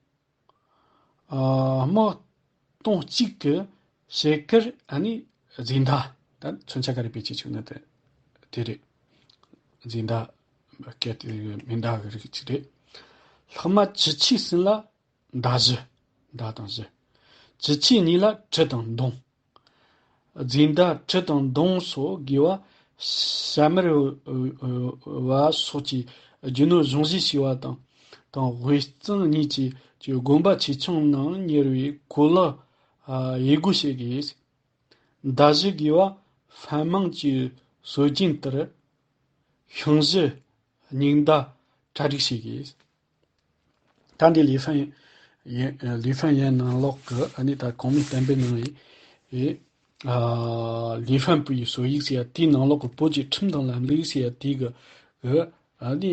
ཨ། དམག་སྟོང་གཅིག་གི་ཕྱེད་ཀར་ཨ་ནི་རྫས་མདའ། ད་མཚོན་ཆ་ག་རེ་བེད་སྤྱོད་བྱུང་ན་དེ་དེ་རེད། རྫས་མདའ། སྐད་དེ་མེ་མདའ་གི་རིགས་གཅིག་རེད། ལྷག་མ་བཅུ་ཆའི་ཟིན་ལ་མདའ་གཞུ། མདའ་དང་གཞུ། བཅུ་ཆའི་གཉིས་ལ་གྲི་དང་མདུང་། རྫས་མདའ། གྲི་དང་མདུང་སོགས་དགོས་པ། ཞྭ་དམར་བ་སོགས་ཀྱི་རྒྱུ་ནོར་གཞུང་བཞེས་བྱས་པ་དང་། དང་དབུས་གཙང་གཉིས་ཀྱི་དགོན་པ་ཆེ་ཆུང་ནང་གཉེར་བའི་གོ་ལག་ཨ་དབྱེ་བགོ་བྱེད་དགོས། མདའ་གཞུ་དགོས་པ། ཧྥན་དམག་གི་སྲོལ་རྒྱུན་ལྟར་ཤིང་གཞུ། སྙིང་མདའ་གྲ་སྒྲིག་བྱེད་དགོས། ད་འདི་ལི་ཧྥན་ཡན། ལི་ཧྥན་ཡན་ནང་ལོགས་ཀྱི་ཨ་ནི་ད་གོང་མའི་གཏན་འབེབས་གནང་བའི། ཨ། ལི་ཧྥན་པུའུ་ཡི་སྲོལ་ཡིག་ཟེར་ཡ་དེའི་ནང་ལོགས་ཀྱི་བོད་ཀྱི་ཁྲིམས་དང་ལམ་ལུགས་ཟེར་ཡ་དེ་གི་གི་ ཨ་ནི་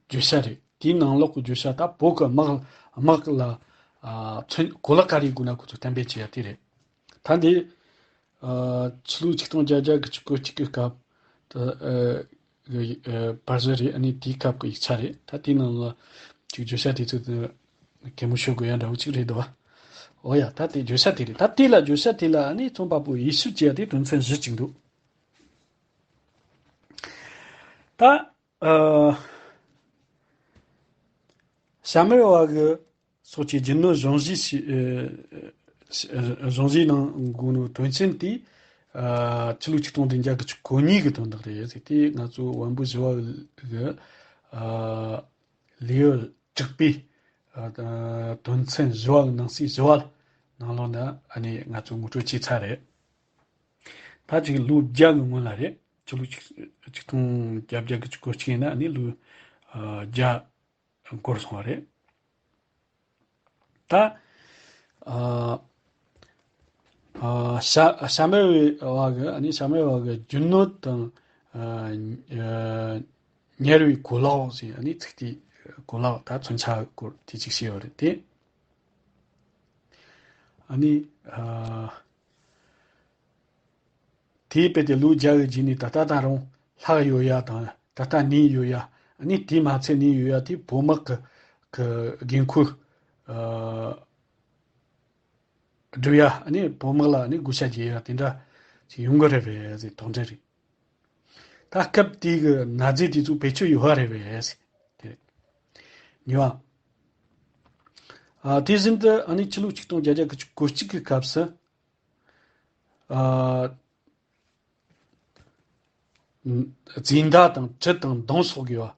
བརྗོད་བྱ་རེད། དེའི་ནང་ལོགས་ཀྱི་བརྗོད་བྱ་ད་བོད་ཀྱི་དམག་དམག་ལ་ཨ་མཚོན་གོ་ལ་ག་རེ་དགོས་ན་ཁོ་ཚོས་གཏན་འབེབས་བྱས་ཡ་དེ་རེད། ད་འདི་ཨ་ཕྱི་ལོ་ཆིག་སྟོང་བརྒྱད་བརྒྱ་གི་གོ་གཅིག་གི་སྐབས་དུ་ཨ་གི་ཨ་པར་བཟོ་རེད། ཨ་ནི་དེའི་སྐབས་ཀྱི་ཡིག་ཆ་རེད། ད་དེའི་ནང་ལ་ཅིག་བརྗོད་བྱ་དེ་ཚོ་དེ་གད་མོ་ཤོར་དགོས་ཡ་འདྲ་བོ་ཅིག་རེད་འདུག་བ། འོ་ཡ། ད་དེ་བརྗོད་བྱ་དེ་རེད། ད་དེ་ལ་བརྗོད་བྱ་དེ་ལ་ཨ་ནི་རྩོམ་པ་པོ་ཡིད་ཆེས་བྱས་ཏེ་དོན་ཚན་བཞི་ཅིག་འདུག་ད་ཨ་ཤ་མེར་བ་གི་སོགས་ཀྱི་རྒྱུ་ནོར་གཞུང་བཞེས་ཤིག་ཨ་གཞུང་བཞེས་གནང་དགོས་ནོ་དོན་ཚན་དེ་ཨ་ཕྱི་ལོ་ཆིག་སྟོང་བདུན་བརྒྱ་གོ་གཉིས་གི་དོན་དག་རེད་ཟེར་ཏེ། ང་ཚོ་བོན་པོ་བཞི་བ་གི་ཨ་ལེའུ་དྲུག་པའི་ཨ་དོན་ཚན་བཞི་བ་གི་ནང་གསེས་བཞི་བ་ནང་ལོགས་ན་ཨ་ནི་ང་ཚོ་ངོ་སྤྲོད་བྱས་ཚར་རེད། ད་ཅིག་ལོ་བརྒྱ་གི་སྔོན་ལ་རེད། ཕྱི་ལོ་ཆིག་ཆིག་སྟོང་བརྒྱད་བརྒྱ་གོ་གཅིག་ཡིན་ན་ཨ་ནི་ལོ་ཨ་བརྒྱ་འགོར་སོང་བ་རེད། ད་ཨ་ཨ་ཤ་ཤ་མེར་བ་གི་ཨ་ནི་ཤ་མེར་བ་གི་རྒྱུ་ནོར་དང་ཨ་ཨ་ཉར་བའི་གོ་ལག་ཟེར། ཨ་ནི་ཚིག་དེ་གོ་ལག་ད་མཚོན་ཆ་སྐོར་དེ་ཅིག་བཤད་ཡོད་རེད་དེ། ཨ་ནི་ཨ་དེའི་དཔེ་དེ་ལོ་བརྒྱ་གི་རྗེས་ནས་ད་ལྟ་ད་རུང་ལྷག་ཡོད་ཡ་དང་ད་ལྟ་གནས་ཡོད་ཡ། ཨ་ནི་དེས་མ་ཚད་གནས་ཡོད་ཡ་དེ་བོད་དམག་གི་གི་འགན་ཁུར་ཨ་སྒྲུབ་ཡ། ཨ་ནི་བོད་དམག་ལ་ཨ་ནི་བགོ་བཤའ་རྒྱག་ཡ་དེ་འདྲ་ཞིག་ཡོང་གི་རེད་པས་ཟེར། དོགས་འདྲི་རེད། ད་སྐབས་དེའི་གི་གནས་ཚུལ་དེ་ཚོ་བེད་སྤྱོད་ཡོད་པ་རེད་པས་ཟེར། དེ་རེད། གཉིས་པ། ཨ་དེ་བཞིན་དུ་ཨ་ནི་ཕྱི་ལོ་ཆིག་སྟོང་བརྒྱད་བརྒྱ་གོ་གཅིག་གི་སྐབས་སུ། ཨ་འཛིན་མདའ་དང་གྲི་དང་མདུང་སོགས་དགོས་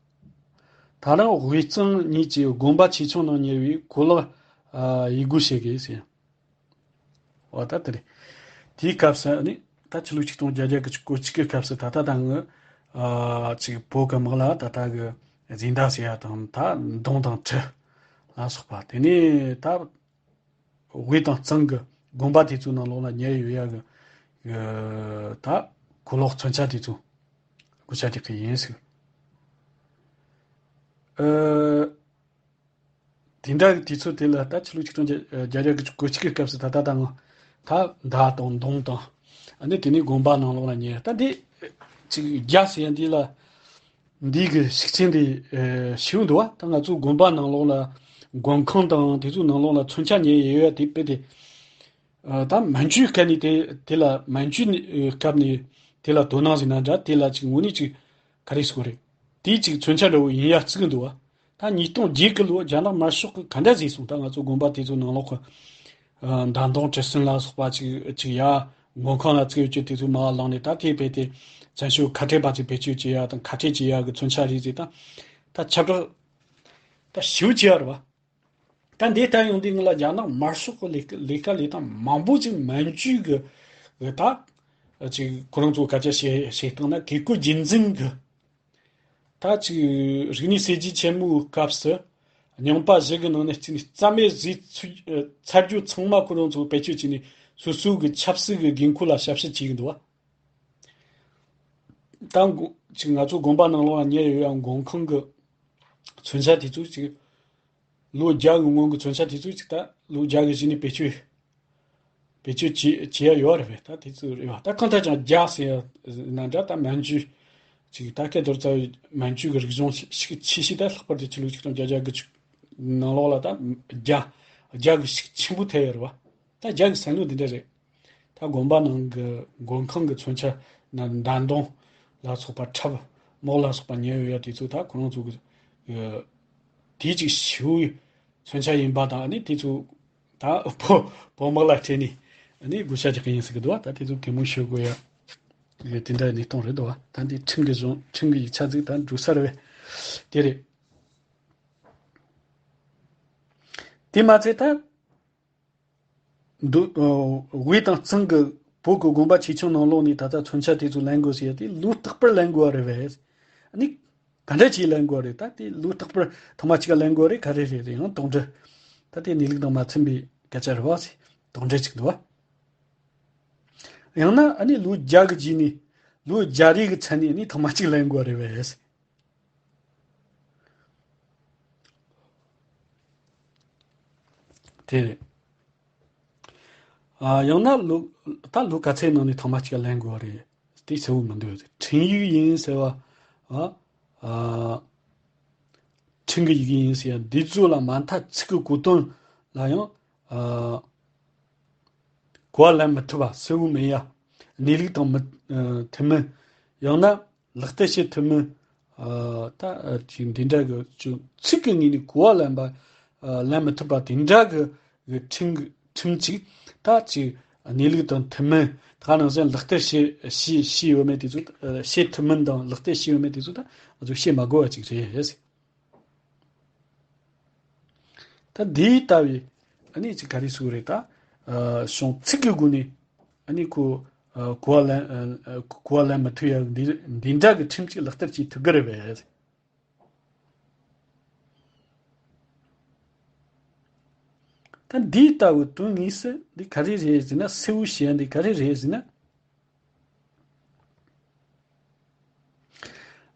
པ། ད་རུང་དབུས་གཙང་གཉིས་ཀྱི་དགོན་པ་ཆེ་ཆུང་ནང་ཉར་བའི་གོ་ལག་ཨ་ཡིད་དགོས་བྱེད་དགོས་ཟེར། འོ་ད་དེ་རེད། དེའི་སྐབས་སུ་ནི་ད་ཕྱི་ལོ་ཆིག་སྟོང་བརྒྱད་བརྒྱ་གོ་གཅིག་གི་སྐབས་སུ་ད་ལྟ་ད་ངི་ཨ་ཅིག་བོད་ཀྱི་དམག་ལ་ད་ལྟ་གི་འཛིན་མདའ་ཟེར་ཡ་དང་ད་མདུང་དང་གྲི་ལ་སོགས་པ། དེ་ནས་ད་དབུས་དང་གཙང་གི་དགོན་པ་དེ་ཚོའི་ནང་ལོགས་ལ་ཉར་ཡོད་ཡ་གི་གི་ད་གོ་ལོག་མཚོན་ཆ་དེ་ཚོ་བགོ་བཤའ་རྒྱག་གི་ཡིན་ཟེར། ཨ་དེ་འདྲ་གི་དུས་ཚོད་དེ་ལ་ད་ཕྱི་ལོ་ཆིག་སྟོང་བརྒྱད་བརྒྱ་གོ་གཅིག་གི་སྐབས་སུ་ད་ལྟ་ད་ང་ད་མདའ་དང་མདུང་དང་ཨ་ནི་དེ་ནས་དགོན་པ་ནང་ལོགས་ལ་ཉར་ད་འདི་ཅིག་རྒྱ་ཟེར་ཡ་འདི་ལ། འདི་གི་ཤུགས་རྐྱེན་དེ་ཨེ་ཞེ་པོ་འདུག་བ། ད་ང་ཚོ་དགོན་པ་ནང་ལོགས་ལ་མགོན་ཁང་དང་དེ་ཚོའི་ནང་ལོགས་ལ་མཚོན་ཆ་ཉར་ཡོད་ཡ་དེ་དཔེ་དེ། ཨ་ད་མན་ཇུའི་སྐབས་ནས་དེ་དེ་ལ་མན་ཇུའི་ནི་ཨེ་སྐབས་ནས་དེ་ལ་དོ་སྣང་ཟིན་ན་འདྲ། དེ་ལ་ཅིག་དངོས་གནས་ཅིག་ག་རེ་ཟེར་དགོས་རེད། དེ་ཅིག་མཚོན་ཆ་འདྲ་བོ་ཡིན་ཡ་བརྩི་གི་འདུག་བ། ད་ཉིས་སྟོང་བརྒྱད་གི་ལོ་རྒྱ་ནག་དམར་ཤོག་གི་ག་འདྲ་བཟོས་སོང་། ད་ང་ཚོ་དགོན་པ་དེ་ཚོ་ནང་ལོགས་ཀྱི་ཨ་མདའ་མདུང་གྲི་གསུམ་ལ་སོགས་པ་ཅིག་ཅིག་ཡ། མགོན་ཁང་ལ་བརྩི་ཡོད་ཀྱི་དེ་ཚོ་མར་བླངས་ནས་ད་དེ་བས་ཏེ་བཙན་བྱོལ་ཁ་བྲལ་པ་ཚོས་བེད་སྤྱོད་བྱེད་ཡ་དང་ཁ་བྲལ་བྱེད་ཡ་གི་མཚོན་ཆ་རེད་ཟེར། ད་ད་ཁྱབ་བསྒྲགས་ད་ཞེ་པོ་བྱེད་ཡ་རེད་བ། ད་འདི་ལྟར་ཡོང་དུས་ང་ལ་རྒྱ་ནག་དམར་ཤོག་གི་ལས་ཀ་ལས་ཀ་ལས་སྟངས་མང་པོ་ཅིག་མན་ཇུ་གི་གི་ད་ཅིག་ཁོ་རང་ཚོ་སྐད་ཆ་བཤད་བཤད་སྟངས་ན་བཀས་བཀོད་རྒྱུད་འཛིན་གི་ད་ཅིག་རིག་གནས་གསར་བརྗེ་ཆེན་མོའི་སྐབས་སུ་རྙིང་པ་བཞི་གི་ནང་ནས་གཅིག་ནས་རྩ་མེད་བཟོས་ཚུལ་ཨ་ཚར་རྒྱུ་ཚང་མ་ཁོ་རང་ཚོ་བེད་སྤྱོད་བྱས་ནས་སོ་སོ་གི་ཆབ་སྲིད་ཀྱི་འགན་ཁུར་ལ་ཞབས་ཕྱི་བྱེད་ཀྱི་འདུག་བ། ད་མགོ་ཅིག་ང་ཚོ་དགོན་པ་ནང་ལོགས་ལ་ཉར་ཡོད་ཡ་མགོན་ཁང་གི་མཚོན་ཆ་དེ་ཚོ་ཅིག་ལོ་བརྒྱ་གི་སྔོན་གྱི་མཚོན་ཆ་དེ་ཚོ་ཅིག་ད་ལོ་བརྒྱ་གི་གཞི་ནས་བེད་སྤྱོད་བེད་སྤྱོད་བྱེད་བྱེད་ཡ་ཡོད་རེད་པས། ད་དེ་ཚོ་རེད་བ། ད་གང་ལྟར་ཀྱང་རྒྱ་ཟེར་ཡ་ན་འདྲ། ད་མན་ཇུ་ཅིག་ད་སྐད་རྡོར་རྩ་བའི་མན་ཇུ་གི་རིག་གཞུང་ཤུགས་ཆེ་ཤོས་ད་ལྷག་པར་དུ་ཕྱི་ལོ་ཆིག་སྟོང་བརྒྱད་བརྒྱ་གོ་གཅིག་ནང་ལོགས་ལ་ད་རྒྱ་རྒྱ་གི་ཤུགས་ཆེན་པོ་ཐེབས་ཡོད་རེད་བ། ད་རྒྱ་གི་བསམ་བློ་འདི་འདྲ་རེད། ད་དགོན་པ་ནང་གི་མགོན་ཁང་གི་མཚོན་ཆ་ན་མདའ་མདུང་ལ་སོགས་པ་ཁྲབ་རྨོག་ལ་སོགས་པ་ཉར་ཡོད་ཡ་དེ་ཚོ་ད་ཁོ་རང་ཚོ་གི་ཨ་དེ་ཅིག་ཞེ་པོའི་མཚོན་ཆ་ཡིན་པ་དང་། ཨ་ནི་དེ་ཚོ་ད་བོད་བོད་དམག་ལ་སྤྲད་ནས་ཨ་ནི་བགོ་བཤའ་རྒྱག་གི་ཡིན་ཟེར་གི་འདུག་བ། ད་དེ་ཚོ་གད་མོ་ཤོར་དགོས་ཡ་དེ་འདྲ་གནས་སྟངས་རེད་འདུག་བ། ད་འདི་ཁྲིམས་ཀྱི་གཞུང་ཁྲིམས་ཀྱི་ཡིག་ཆ་ཟིག་ད་འགྲོ་ས་རེད་བས། དེ་རེད། དེ་མ་ཚད་ད། འདུ་ཨ་དབུས་དང་གཙང་གི་བོད་ཀྱི་དགོན་པ་ཆེ་ཆུང་ནང་ལོགས་ནས་ད་ལྟ་མཚོན་ཆ་དེ་ཚོ་ལེན་དགོས་ཟེར་ཡ་དེ་ལོ་རྟག་པར་ལེན་དགོས་པ་རེད་པས། ཨ་ནི་ག་འདྲ་བྱས་ལེན་དགོས་པ་རེད། ད་དེ་ལོ་རྟག་པར་ཐེངས་མ་གཅིག་ལེན་དགོས་པ་རེད། ག་རེ་རེད་རེད། ཡང་དོགས་འདྲི། ད་དེ་གནས་ལུགས་དང་མ་མཐུན་པའི་སྐད་ཆ་རེད་པ་ཟེར་དོགས་འདྲི་ཅིག་འདུག་བ། ཡང་ན་ཨ་ནི་ལོ་བརྒྱ་གི་རྗེས་ནས་ལོ་བརྒྱ་རེ་གི་ཚད་ནས་ཨ་ནི་ཐེངས་མ་གཅིག་ལེན་དགོས་པ་རེད་པས། དེ་རེད། ཨ། ཡང་ན་ལོ། ད་ལོ་ག་ཚད་ནང་ནས་ཐེངས་མ་གཅིག་ལེན་དགོས་རེད། དེ་གསལ་བོ་མི་འདུག་ཁྲིམས་ཡིག་ཡིན་ཟེར་བ། ཨ། ཨ། ཁྲིམས་ཀྱི་ཡི་གེ་ཡིན་ཟེར་ཡ་འདི་ཚོ་ལ་མ་མཐའ་ཚིག་གི་གོ་དོན་ལ་ཡང་། ཨ། གོ་བ་ལེན་མི་ཐུབ་པ་གསལ་བོ་མེད་ཡ། གནས་ལུགས་དང་མི། ཨ། མཐུན་མིན། ཡང་ན་ལག་བསྟར་བྱེད་ཐུབ་མིན། ཨ། ད་ཅིག་འདི་འདྲ་གི་ཅིག་ཚིག་གི་ངོས་ནས་གོ་བ་ལེན་པ། ཨ། ལེན་མི་ཐུབ་པ་དེ་འདྲ་གི་གི་ཁྲིམས། ཁྲིམས་ཅིག་ད་ཅིག་གནས་ལུགས་དང་མཐུན་མིན། ད་ག་ནང་བཞིན་ལག་བསྟར་བྱེད། བྱེད། བྱེད་ཡོད་མེད་དེ་ཚོ། ཨ། བྱེད་ཐུབ་མིན་དང་ལག་བསྟར་བྱེད་ཡོད་མེད་དེ་ཚོ་ད་ང་ཚོ་བཤད་མ་དགོས་པ་ཅིག་རེད། ད་འདི་ལྟ་བུའི་ཨ་ནི་ཅིག་ག་རེ་ཟེར་དགོས་རེད་ད། ཨ། གཞུང་ཚིག་གི་སྒོ་ནས་ཨ་ནི་གོ། ཨ། གོ་བ་ལེན། ཨ། གོ་བ་ལེན་མི་ཐུབ་ཡ་འདི། འདི་འདྲ་གི་ཁྲིམས་ཅིག་ལག་བསྟར་བྱེད་ཐུབ་ཀྱི་རེད་པས། ད་འདི་ལྟ་བུའི་དོན་དངོས་སུ་འདི་ག་རེ་རེད་ཟེར་ན། གསལ་བོ་བྱེད་ཡ་འདི་ག་རེ་རེད་ཟེར་ན།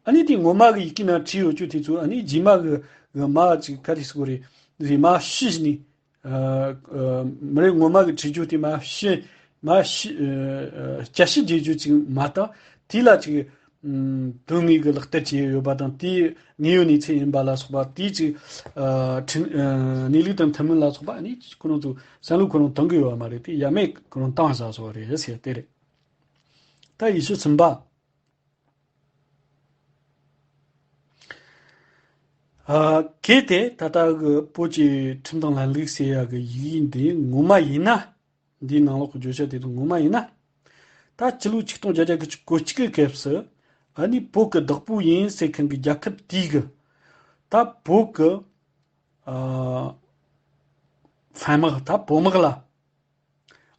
ཨ་ནི་དེ་ངོ་མ་གི་ཡི་གེ་ནང་བྲིས་ཡོད་རྒྱུ་དེ་ཚོ་ཨ་ནི་རྗེས་མ་གི་གི་མ་ཅིག་ག་རེ་ཟེར་དགོས་རེད། རེད། མ་ཕྱི་ནས། ཨ། ཨ། མི་རེ་ངོ་མ་གི་བྲིས་རྒྱུ་དེ་མ་ཕྱི། མ་ཕྱི། ཨ། ཨ། བསྐྱར་ཞིབ་བྱེད་རྒྱུ་ཅིག་མ་གཏོགས། དེ་ལ་ཅིག་ཨམ། དོན་དངོས་ཀྱི་ལག་བསྟར་བྱས་ཡོད་པ་དང་། དེའི་དངོས་ཡོད་གནས་ཚུལ་ཡིན་པ་ལ་སོགས་པ། དེའི་ཅིག་ཨ། ཁྲིམས། ཨ། གནས་ལུགས་དང་མཐུན་མིན་ལ་སོགས་པ་ཨ་ནི་ཁོ་རང་ཚོ་བསམ་བློ་ཁོ་རང་གཏོང་གི་ཡོད་པ་མ་རེད་དེ། ཡ་མེད་ཁོ་རང་བཏང་བཞག་བཟོ་བ་རེད་ཟེར་དེ་རེད། ད་ཡིག་ཆ་གསུམ་པ། ཨ། གལ་ཏེ་ད་ལྟ་གི་བོད་ཀྱི་ཁྲིམས་དང་ལམ་ལུགས་ཟེར་ཡ་གི་ཡིག་འདི་ངོ་མ་ཡིན་ན། འདིའི་ནང་ལོགས་ཀྱི་བརྗོད་བྱ་དེ་ཚོ་ངོ་མ་ཡིན་ན། ད་སྤྱི་ལོ་ཆིག་སྟོང་བརྒྱད་བརྒྱ་གོ་གཅིག་གི་སྐབས་སུ་ཨ་ནི་བོད་ཀྱི་བདག་པོ་ཡིན་ཟེར་མཁན་གྱི་རྒྱལ་ཁབ་དེའི་གི་ད་བོད་ཀྱི། ཨ། ཧྥན་དམག། ད་བོད་དམག་ལ་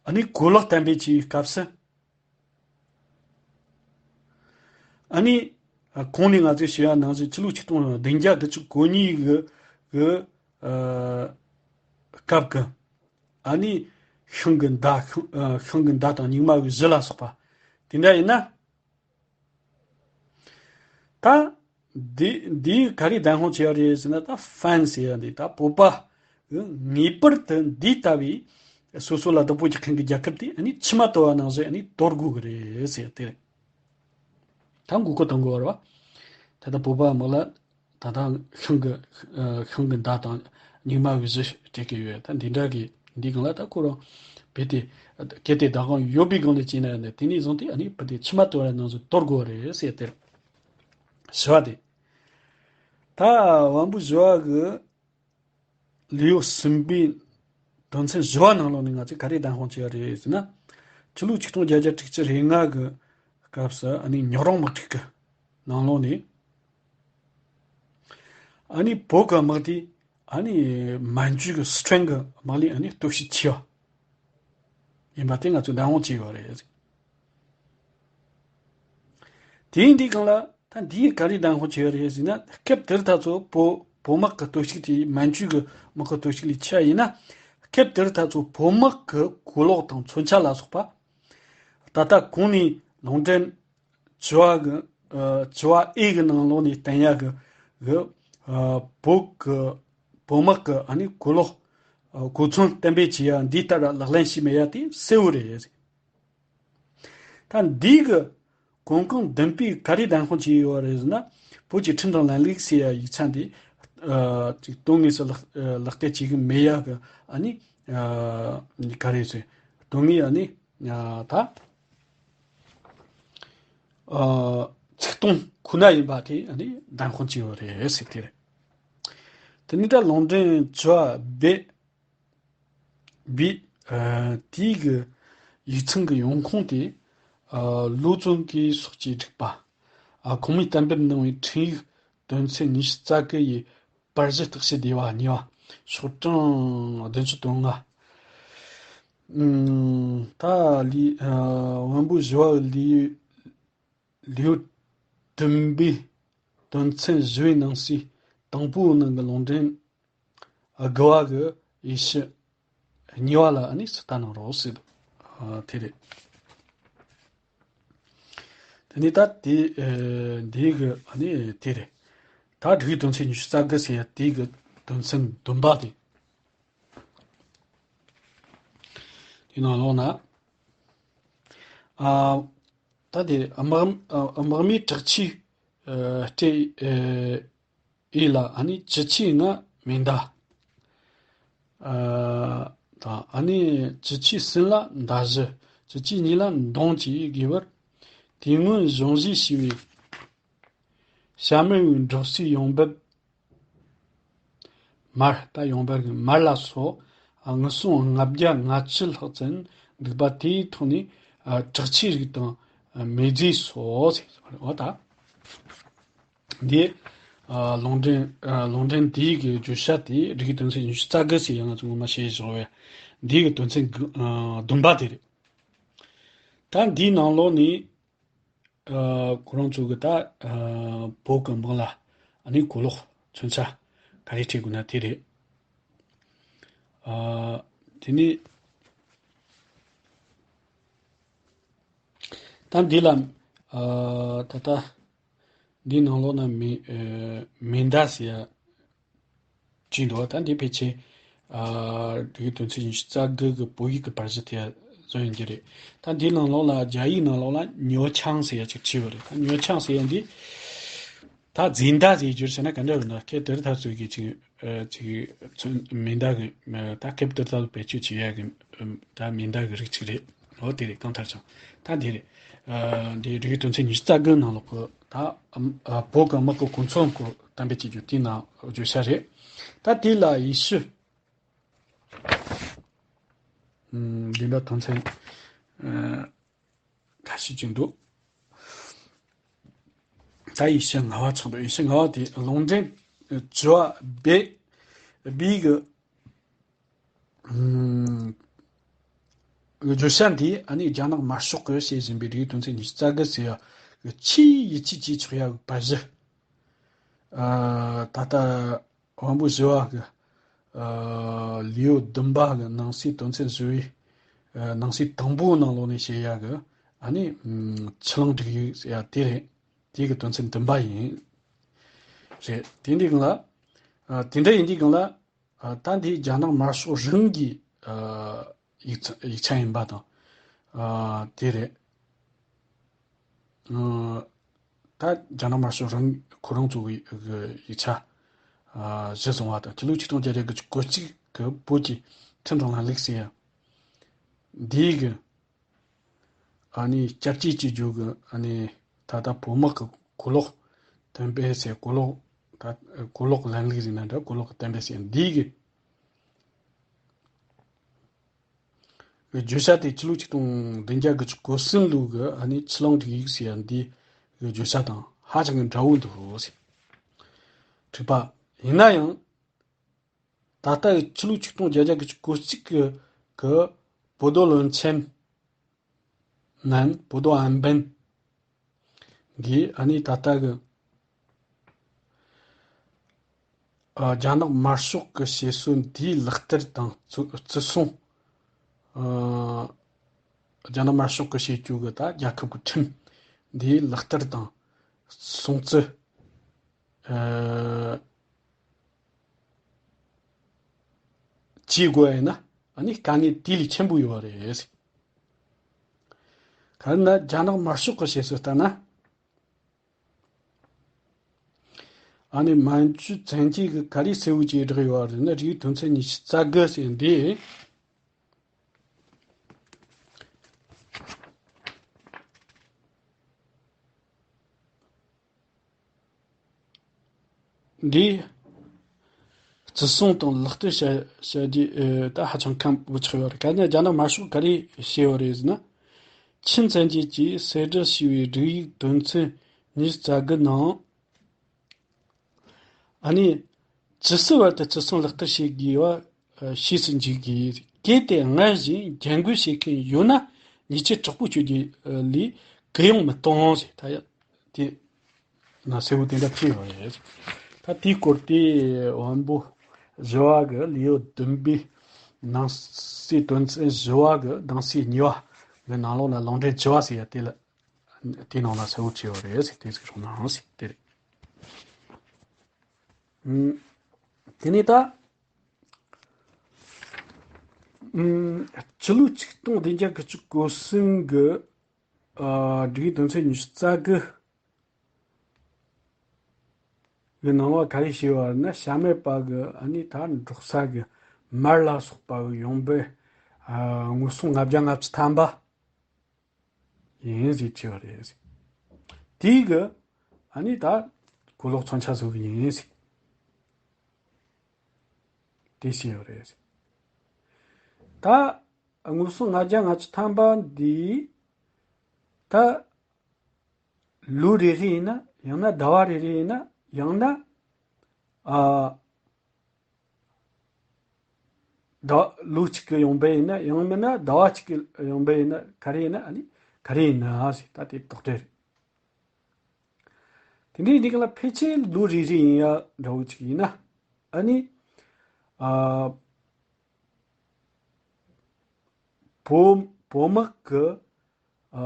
ཨ་ནི་གོ་ལོག་གཏན་འབེབས་བྱས་པའི་སྐབས་སུ། ཨ་ནི། ཨ། གོང་ནས་ང་ཚོས་ཞུས་པ་ནང་བཞིན་ཕྱི་ལོ་ཆིག་སྟོང་བདུན་བརྒྱ་དགུ་བཅུ་གོ་གཉིས་གི་གི། ཨ། སྐབས་ཀྱི་ཨ་ནི་ཤིང་གི་མདའ། ཤིང་། ཨ། ཤིང་གི་མདའ་དང་སྨྱུག་མ་གི་གཞུ་ལ་སོགས་པ་དེ་འདྲ་ཡིན་ན། ད་འདི། འདིས་ག་རེ་བདེན་དཔང་བྱས་པ་རེད་ཟེར་ན། ད་ཧྥན་ཟེར་ཡ་འདི་ད་བོད་པ་ངེས་པར་དུ་འདི་ལྟ་བུའི་སོ་སོ་ལ་བདག་པོ་རྒྱག་མཁན་གྱི་རྒྱལ་ཁབ་དེ་ཨ་ནི་མཆིལ་མ་དོར་བ་ནང་བཞིན་ཨ་ནི་དོར་དགོས་ཀྱི་རེད་ཟེར་ཡ་དེ་རེད། ད་མགོ་སྐོར་གཏོང་དགོས་པ་རེད་པ། ད་ལྟ་བོད་པ་དམག་ལ་ད་ལྟ་ཤིང་གི། ཨ། ཤིང་གི་མདའ་དང་སྨྱུག་མ་གི་གཞུ་སྤྲད་ཀྱི་ཡོད། ད་འདི་འདྲ་གི་འདི་སྒང་ལ་ད་ཁོ་རང་རྦད་དེ་གལ་ཏེ་བདག་དབང་ཡོད་པའི་སྒང་ལ་བྱས་ན་ནི། དེ་ནས་བཟུང་སྟེ་ཨ་ནི་རྦད་དེ་མཆིལ་མ་དོར་བ་ནང་བཞིན་དོར་དགོས་པ་རེད་ཟེར་དེར་ཞུ་བ་དེ། ད་དབང་པོ་བཞི་པ་གི་ལེའུ་གསུམ་པའི་དོན་ཚན་བཞི་པ་ནང་ལོགས་ནས་ང་ཚོས་ག་རེ་བདེན་དཔང་བྱས་པ་རེད་ཟེར་ན། ཕྱི་ལོ་ཆིག་སྟོང་བརྒྱད་བརྒྱ་དྲུག་ཅུ་རེ་ལྔ་གི་སྐབས་སུ་ཨ་ནི་ཉག་རོང་དམག་འཁྲུག་གི་ནང་ལོགས་ནས་ཨ་ནི་བོད་ཀྱི་དམག་དེ་ཨ་ནི་མན་ཇུ་གི་སི་ཁྲོན་གྱི་དམག་ལས་ཨ་ནི་སྟོབས་ཤུགས་ཆེ་བ་ཡིན་པ་དེ་ང་ཚོས་བདེན་དཔང་བྱས་ཡོད་རེད། དེ་ཡིན་དུས་སྒང་ལ་ད་འདིས་ག་རེ་བདེན་དཔང་བྱས་ཡོད་རེད་ཟེར་ན། སྐབས་དེར་ད་ཚོ་བོད། བོད་དམག་གི་སྟོབས་ཤུགས་དེ་མན་ཇུ་གི་དམག་གི་སྟོབས་ཤུགས་ལས་ཆེ་བ་ཡིན་ན། སྐབས་དེར་ད་ཚོ་བོད་དམག་གི་གོ་ལོག་དང་མཚོན་ཆ་ལ་སོགས་པ། ད་ལྟ་གོང་ནས་ལུང་འདྲེན་བཅུ་པ་གི། ཨ། བཅུ་པ་ཨེ་གི་ནང་ལོགས་ནས་བསྟན་ཡ་གི་གི། ཨ། བོད་གི། བོད་དམག་གི་ཨ་ནི་གོ་ལོག། ཨ། གོ་མཚོན་གཏན་འབེབས་བྱེད་ཡ་འདི་ལྟར་ལག་ལེན་བྱས་མེད་ཡ་དེ་གསལ་བོ་རེད། ད་འདི་གི་གོང་གོང་བདུན་པས་ག་རེ་བདེན་དཔང་བྱས་ཡོད་རེད་ཟེར་ན། བོད་ཀྱི་ཁྲིམས་དང་ལམ་ལུགས་ཟེར་ཡ་ཡིག་ཆ་འདི། ཨ། ཅིག་དོན་དངོས་སུ་ལག། ཨ། ལག་བསྟར་བྱེད་གི་མེད་ཡ་གི་ཨ་ནི། ཨ། ག་རེ་ཟེར། དོན་དངོས་ཨ་ནི། ཨ། ད། ཨ། ཚིག་སྟོང་ཁོ་ན་ཡིན་པ་དེ་ཨ་ནི་བདེན་དཔང་བྱས་ཡོད་རེད་ཟེར་དེ་རེད། དེ་ནས་ད་ལུང་འདྲེན་བཅུ་པ་བི། བི། ཨ། དེའི་གི་ཡིག་ཚང་གི་ཡོང་ཁུངས་དེ། ཨ། ལོ་ཙཱ་གིས་སོགས་ཀྱིས་བསྒྲིགས་པ། ཨ། ཁོང་མོས་གཏན་འབེབས་གནང་བའི་ཁྲིམས་ཡིག་དོན་ཚན་ཉི་ཤུ་རྩ་དགུ་ཡི་པར་གཞི་བརྟག་དཔྱད་སྡེ་པ་གཉིས་པ། ཤོག་གྲངས་བདུན་ཅུ་དོན་ལྔ། ཨུམ། ད་ལི། ཨ། དབང་པོ་བཞི་པ་ལི། ལེའུ་བདུན་པའི་དོན་ཚན་བཞི་པའི་ནང་གསེས་དང་པོའི་ནང་གི་ལུང་འདྲེན་དགུ་པ་གི་དབྱེ་ཞིབ་གཉིས་པ་ལ་ཨ་ནི་ཚུར་ལྟ་གནང་རོགས་ཟེར་འདུག། ཨ། དེ་རེད། དེ་ནས་ད་དེ། ཨ། འདི་གི་ཨ་ནི་དེ་རེད། ད་སྒྲིག་གཞི་དོན་ཚན་ཉི་ཤུ་རྩ་དགུ་ཟེར་ཡ་དེ་གི་དོན་ཚན་བདུན་པ་དེ། དེའི་ནང་ལོགས་ན། ཨ། ད་དེ་དམག་དམག་མིའི་དྲག་ཆས་སྤྲད་ཡིན་ལ། ཨ་ནི་ཅི་ཆས་ལྔ་མེ་མདའ། ཨ། དང་། ཨ་ནི་ཅི་ཆས་གསུམ་ལ་མདའ་གཞུ། ཅི་ཆས་གཉིས་ལ་མདུང་བཅས་དགོས་པར། དེ་སྔོན་གཞུང་བཞེས་བྱས་པའི་ཞྭ་དམར་བོའི་འབྲོག་སའི་ཡོང་འབབ། མར། ད་ཡོང་འབབ་ཀྱི་མར་ལ་སོགས་དངུལ་སྲང་ལྔ་བརྒྱ་ལྔ་བཅུ་ལྷག་ཙམ་འདུག་པ། དེའི་ཐོག་ནས་དྲག་ཆས་རིགས་དང་མེ་རྫས་སོགས་ཟེར་བ་དང་། འདི་ལུང་འདྲེན་ལུང་འདྲེན་དེའི་གི་བརྗོད་བྱ་དེ་རིགས་དོན་ཚན་ཉི་ཤུ་རྩ་དགུ་ཟེར་ཡང་ང་ཚོ་ངོ་མ་བཤད་བཞག་པས། འདིའི་གི་དོན་ཚན་དགུ་བདུན་པ་དེ་རེད། ད་འདིའི་ནང་ལོགས་ནས། ཨ། ཁོ་རང་ཚོ་གི་ད་ཨ་བོད་ཀྱི་དམག་ལ་ཨ་ནི་གོ་ལོག་མཚོན་ཆ་ག་རེ་སྤྲད་དགོས་ན་དེ་རེད། ཨ། དེ་ནས་ད་འདི་ལ། ཨ། ད་ལྟ་འདིའི་ནང་ལོགས་ན་མེ་ཨ་མེ་མདའ་ཟེར་ཡ་བྲིས་འདུག་ད་འདི་ཕལ་ཆེར། ཨ། འབྲུག་ཡིག་དོན་ཚན་ཉི་ཤུ་རྩ་དགུ་གི་བོད་ཡིག་གི་པར་གཞི་དེ་བཟོ་ཡོང་གི་རེད། ད་འདིའི་ནང་ལོགས་ལ། རྒྱ་ཡིག་ནང་ལོགས་ལ་ཉོ་ཆང་ཟེར་ཡ་ཅིག་བྲིས་པ་རེད། ད་ཉོ་ཆང་ཟེར་ཡ་འདི་ད་རྫས་མདའ་ཟེར་རྒྱུར་བྱས་ན་ག་འདྲ་ཡོད་ན། སྐབས་དེར་ད་ཚོད་ཀྱི་ཅིག་ཨ། ཅིག་མེ་མདའ་གི། ད་སྐབས་དེར་ད་བེད་སྤྱོད་བྱེད་ཡ་གི་ད་མེ་མདའ་གི་རིགས་ཅིག་རེད། འོ་དེ་རེད། གང་ལྟར་ཀྱང་ད་འདི་རེད། ཨ། འདི་འབྲུག་ཡིག་དོན་ཚན་ཉི་ཤུ་རྩ་དགུ་ནང་ལོགས་གི་ད་ཨ་བོད་ཀྱི་དམག་གི་གོ་མཚོན་སྐོར་གཏམ་དཔེ་བྱེད་རྒྱུ་དེའི་ནང་བརྗོད་བྱ་རེད། ད་དེ་ལ་ཡེ་ཤུ། ཨམ། འདི་འདྲ་དོན་ཚན་ཨ་ཁ་ཤས་ཅིག་འདུག་ད་ཡེ་ཤུ་ལྔ་པ་ཆགས་འདུག་ཡེ་ཤུ་ལྔ་པ་དེ་ལུང་འདྲེན་བཅུ་པ་བི་བི་གི། ཨམ། བརྗོད་བྱ་འདིས་ཨ་ནི་རྒྱ་ནག་དམར་ཤོག་གིས་བྱེད་བཞིན་པའི་འབྲུག་ཡིག་དོན་ཚན་ཉི་ཤུ་རྩ་དགུ་ཟེར་ཡ་གི་ཆེས་ཡིད་ཆེས་བྱེད་ཆོག་ཡ་གི་པར་གཞི། ཨ། ད་ལྟ་དབང་པོ་བཞི་པ་གི། ཨ། ལེའུ་བདུན་པ་གི་ནང་གསེས་དོན་ཚན་བཞི་པའི། ཨ། ནང་གསེས་དང་པོའི་ནང་ལོགས་ནས་བཤད་ཡ་གི། ཨ་ནི། ཨམ། ཆུ་གླང་སྒྲིག་ཡིག་ཟེར་ཡ་དེ་རེད། དེ་གི་དོན་ཚན་བདུན་པ་ཡིན། རེད། དེ་འདི་གང་ལ། ཨ། དེ་འདྲ་ཡིན་དུས་གང་ལ། ཨ། ད་འདི་རྒྱ་ནག་དམར་ཤོག་རང་གི། ཨ། ཡིག་ཚ་ཡིག་ཆ་ཡིན་པ་དང་། ཨ། དེ་རེད། ཨ། ད་རྒྱ་ནག་དམར་ཤོག་རང་ཁོ་རང་ཚོ་གི་ཡིག་ཆ། ཨ། གཞི་བཟུང་བ་དང་། ཕྱི་ལོ་ཆིག་སྟོང་བརྒྱད་བརྒྱ་དགུ་བཅུ་གོ་གཅིག་གི་བོད་ཀྱི་ཁྲིམས་དང་ལམ་ལུགས་ཟེར་ཡ་འདིའི་གི། ཨ་ནི་སྐྱབས་བཅོལ་གྱི་རྒྱུ་གི། ཨ་ནི་ད་ལྟ་བོད་དམག་གི་གོ་ལོག་གཏན་འབེབས་ཟེར། གོ་ལོག་ད་གོ་ལོག་ལམ་ལུགས་ཟེར་ན་འདྲ། གོ་ལོག་གི་གཏན་འབེབས་ཟེར་འདི་གི་བརྗོད་བྱ་དེ་ཕྱི་ལོ་ཆིག་སྟོང་བདུན་བརྒྱ་དགུ་བཅུ་གོ་གསུམ་ལོ་གི། ཨ་ནི་ཆུ་གླང་སྒྲིག་ཡིག་ཟེར་ཡ་འདི་གི་བརྗོད་བྱ་དང་ཧ་ཅང་གི་འདྲ་བོ་འདུག་ཟེར། དྲུག་པ། ཡིན་ན་ཡང་། ད་ལྟ་ཕྱི་ལོ་ཆིག་སྟོང་བརྒྱད་བརྒྱ་དགུ་བཅུ་གོ་གཅིག་གི་གི་བོད་རྡོ་བློན་ཆེན་ནན། བོད་རྡོ་ཨན་པན་གྱིས། ཨ་ནི་ད་ལྟ་གི། ཨ། རྒྱ་ནག་དམར་ཤོག་གི་བྱེད་སྲོལ་འདིའི་ལག་བསྟར་དང་བརྩི་བརྩི་སྲུང་། ཨ། རྒྱ་ནག་དམར་ཤོག་གི་བྱེད་རྒྱུ་གི་ད་རྒྱལ་ཁབ་ཀྱི་ཁྲིམས་འདིའི་ལག་བསྟར་དང་སྲུང་བརྩི། ཨ། བྱེད་དགོས་ཡིན་ན། ཨ་ནི་དཀའ་ངལ་དེ་ལས་ཆེན་པོ་ཡོད་རེད། ག་རེ་ན་རྒྱ་ནག་དམར་ཤོག་གི་བྱེད་སྲོལ་ལྟར་ན། ཨ་ནི་མན་ཇུ་བཙན་གྱིས་གི་ག་རེ་གསལ་བོ་བྱས་བསྒྲགས་ཡོད་རེད་ན། རིགས་དོན་ཚན་ཉི་ཤུ་རྩ་དགུ་ཟེར་འདི། འདི་བརྩི་སྲུང་དང་ལག་བསྟར་བྱ་བྱ་རྒྱུ་ཨེ་ད་ཧ་ཅང་ཁག་པོ་ཆགས་ཡོད་རེད། ག་ནས་རྒྱ་ནག་དམར་ཤོག་ག་རེ་བྱས་ཡོད་རེད་ཟེར་ན། ཆིན་བཙན་གྱིས་ཀྱིས་གསལ་བསྒྲགས་བྱས་པའི་སྒྲིག་ཡིག་དོན་ཚན་ཉི་ཤུ་རྩ་དགུ་ནང་། ཨ་ནི་ཇི་སྲིད་བར་དུ་བརྩི་སྲུང་ལག་བསྟར་བྱེད་དགོས་པ་ཤེས་སུ་འཇུག་དགོས། གལ་ཏེ་སྔར་བཞིན་རྒྱབ་འགལ་བྱེད་མཁན་ཡོད་ན་ཉེས་ཆད་དྲག་པོ་གཅོད་རྒྱུ་ལས་གུ་ཡངས་མི་གཏོང་ཟེར། ད་ཡ་དེ་ན་གསལ་བོ་དེ་འདྲ་བྲིས་ཡོད་རེད། ད་དེའི་སྐོར་དེ་དབང་པོ་བཞི་བ་གི་ལེའུ་བདུན་པའི་ནང་གསེས་དོན་ཚན་བཞི་བ་གི་གདམ་གསེས་གཉིས་པ་གི་ནང་ལོགས་ལ་ལུང་འདྲེན་བཅུ་པ་ཟེར་ཡ་དེ་ལ། དེའི་ནང་ལ་གསལ་བོ་བྲིས་ཡོད་རེད་ཟེར། དེ་ཟིག་རོགས་གནང་ཟེར་དེ་རེད། ཨུམ། དེ་ནས་ད། ཨུམ། སྤྱི་ལོ་ཆིག་སྟོང་བདུན་བརྒྱ་དགུ་བཅུ་གོ་གསུམ་གི་ཨ་འབྲུག་ཡིག་དོན་ཚན་ཉི་ཤུ་རྩ་དགུ་གི་ནང་ལ་ག་རེ་བྱས་པ་ན། བྱམས་མེད་པ་གི་ཨ་ནི་ད་འབྲོག་ས་གི་མར་ལ་སོགས་པ་གི་ཡོང་འབབ་ཨ་དངུལ་སྲུང་ལྔ་བརྒྱ་ལྔ་བཅུ་ཐམ་པ་ཡིན་ཟེར་བྲིས་པ་རེད། དེའི་གི་ཨ་ནི་ད་གོ་ལོག་མཚོན་ཆ་བཟོ་གི་ཡིན་ཟེར། དེ་བཤད་ཡོད་རེད། ད་དངུལ་སྲུང་ལྔ་བརྒྱ་ལྔ་བཅུ་ཐམ་པ་འདི་ད་ལོ་རེ་རེ་ཡིན་ན། ཡང་ན་ཟླ་བ་རེ་རེ་ཡིན་ན། ཡང་ན་ཨ་ཟླ་ལོ་གཅིག་གི་ཡོང་འབབ་ཡིན་ན། ཡང་མིན་ན་ཟླ་བ་གཅིག་གི་ཡོང་འབབ་ཡིན་ན། ག་རེ་ཡིན་ན། ཨ་ནི་ག་རེ་ཡིན་ན་ཟེར། ད་དེ་དོགས་འདྲི་རེད། དེ་འདྲའི་རིགས་ལ་ཕལ་ཆེར་ལོ་རེ་རེ་ཡིན་ཡ་འདྲ་བོ་ཅིག་ཡིན་ན། ཨ་ནི་ཨ་བོད་བོད་དམག་གི་ཨ་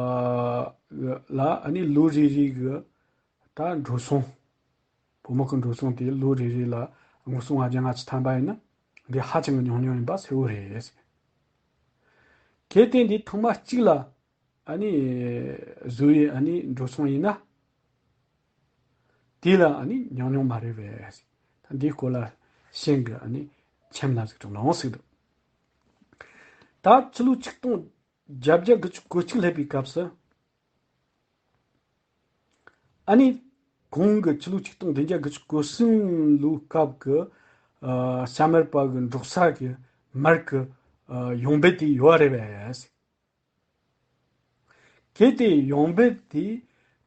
ལ་ཨ་ནི་ལོ་རེ་རེ་གི་ད་འགྲོ་སོང་། བོད་དམག་གི་འགྲོ་སོང་དེ་ལོ་རེ་རེ་ལ་དངུལ་སྲུང་ལྔ་བརྒྱ་ལྔ་བཅུ་ཐམ་པ་ཡིན་ན། འདི་ཧ་ཅང་གི་ཉུང་ཉུང་ཡིན་པ་གསལ་བོ་རེད། གལ་ཏེ་འདི་ཐེངས་མ་གཅིག་ལ་ཨ་ནི་བཟོ་བའི་ཨ་ནི་འགྲོ་སོང་ཡིན་ན། དེ་ལ་ཨ་ནི་ཉུང་ཉུང་མ་རེད་པས། ད་འདིའི་སྐོར་ལ་ཤིང་གི་ཨ་ནི་ཁྱིམ་ལ་ཟིག་གྲོང་ལོང་ཟིག་འདུག་ད་ཕྱི་ལོ་ཆིག་སྟོང་བརྒྱད་བརྒྱ་དགུ་བཅུ་གོ་གཅིག་སླེབས་པའི་སྐབས་སུ། ཨ་ནི་གོང་གི་ཕྱི་ལོ་ཆིག་སྟོང་བདུན་བརྒྱ་དགུ་བཅུ་གོ་གསུམ་ལོའི་སྐབས་ཀྱི་ཨ་བྱམས་མེད་པ་གི་འབྲོག་ས་གི་མར་གི་ཨ་ཡོང་འབབ་དེ་ཡོད་རེད་པས། གལ་ཏེ་ཡོང་འབབ་དེ་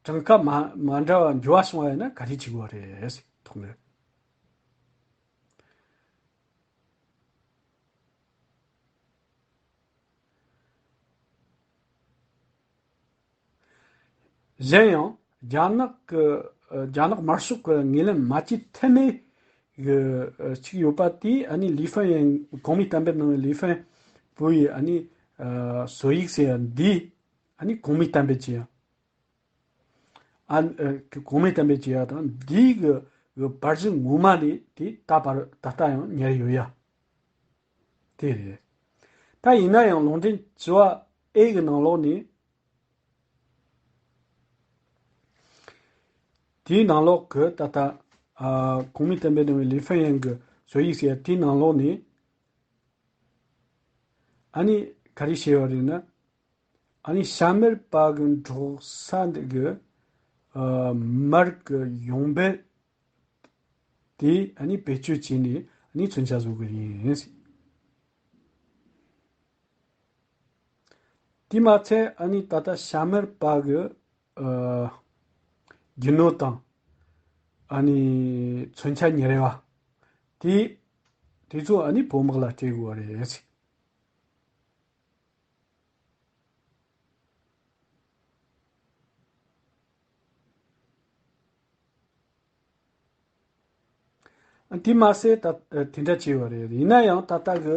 གྲངས་ཀ་མ་མ་འདྲ་བ་འགྱུར་བ་བྱུང་བ་ཡིན་ན་ག་རེ་བྱེད་དགོས་རེད་ཟེར། ཐོག་མར། གཞན་ཡང་རྒྱ་ནག་གི་རྒྱ་ནག་དམར་ཤོག་གི་ངོས་ལེན་མ་བྱས་ཐབས་མེད་གི་ཅིག་ཡོད་པ་དེ། ཨ་ནི་ལི་ཧྥན་ཡན། གོང་མའི་གཏན་འབེབས་གནང་བའི་ལི་ཧྥན་པུའུ་ཡི་ཨ་ནི་ཨ་སྲོལ་ཡིག་ཟེར་ཡ་འདི། ཨ་ནི་གོང་མའི་གཏན་འབེབས་ཀྱི་ཡང་ཨ་ཨ་གོང་མའི་གཏན་འབེབས་ཀྱི་ཡང་དང་འདི་གི་གི་བར་གཞི་ངོ་མ་ལས་དེ་ད་བར་ད་ལྟ་ཡང་ཉར་ཡོད་ཡ། དེ་རེད། ད་ཡིན་ན་ཡང་ལུང་འདྲེན་བཅུ་པ་ཨེ་གི་ནང་ལོགས་ནས། དེའི་ནང་ལོགས་ཀྱི་ད་ལྟ་ཨ་གོང་མའི་གཏན་འབེབས་གནང་བའི་ལི་ཧྥན་ཡན་གྱི་སྲོལ་ཡིག་ཟེར་ཡ་དེའི་ནང་ལོགས་ནས། ཨ་ནི་ག་རེ་བྱས་ཡོད་རེད་ན། ཨ་ནི་བྱམས་མེད་པ་གི་འབྲོག་ས་འདི་གི་ཨ་མར་གི་ཡོང་འབབ་དེ་ཨ་ནི་བེད་སྤྱོད་བྱས་ནས་ཨ་ནི་མཚོན་ཆ་བཟོ་གི་ཡིན། དེ་མ་ཚད་ཨ་ནི་ད་ལྟ་བྱམས་མེད་པ་གི་ཨ་རྒྱུ་ནོར་དང་ཨ་ནི་མཚོན་ཆ་ཉེར་བ་དེ་དེ་ཚོ་ཨ་ནི་བོད་དམག་ལ་སྤྲད་དགོས་པ་རེད། དེ་མ་ཟད་ད་དེ་འདྲ་བྱས་པ་རེད། ཡིན་ན་ཡང་ད་ལྟ་གི་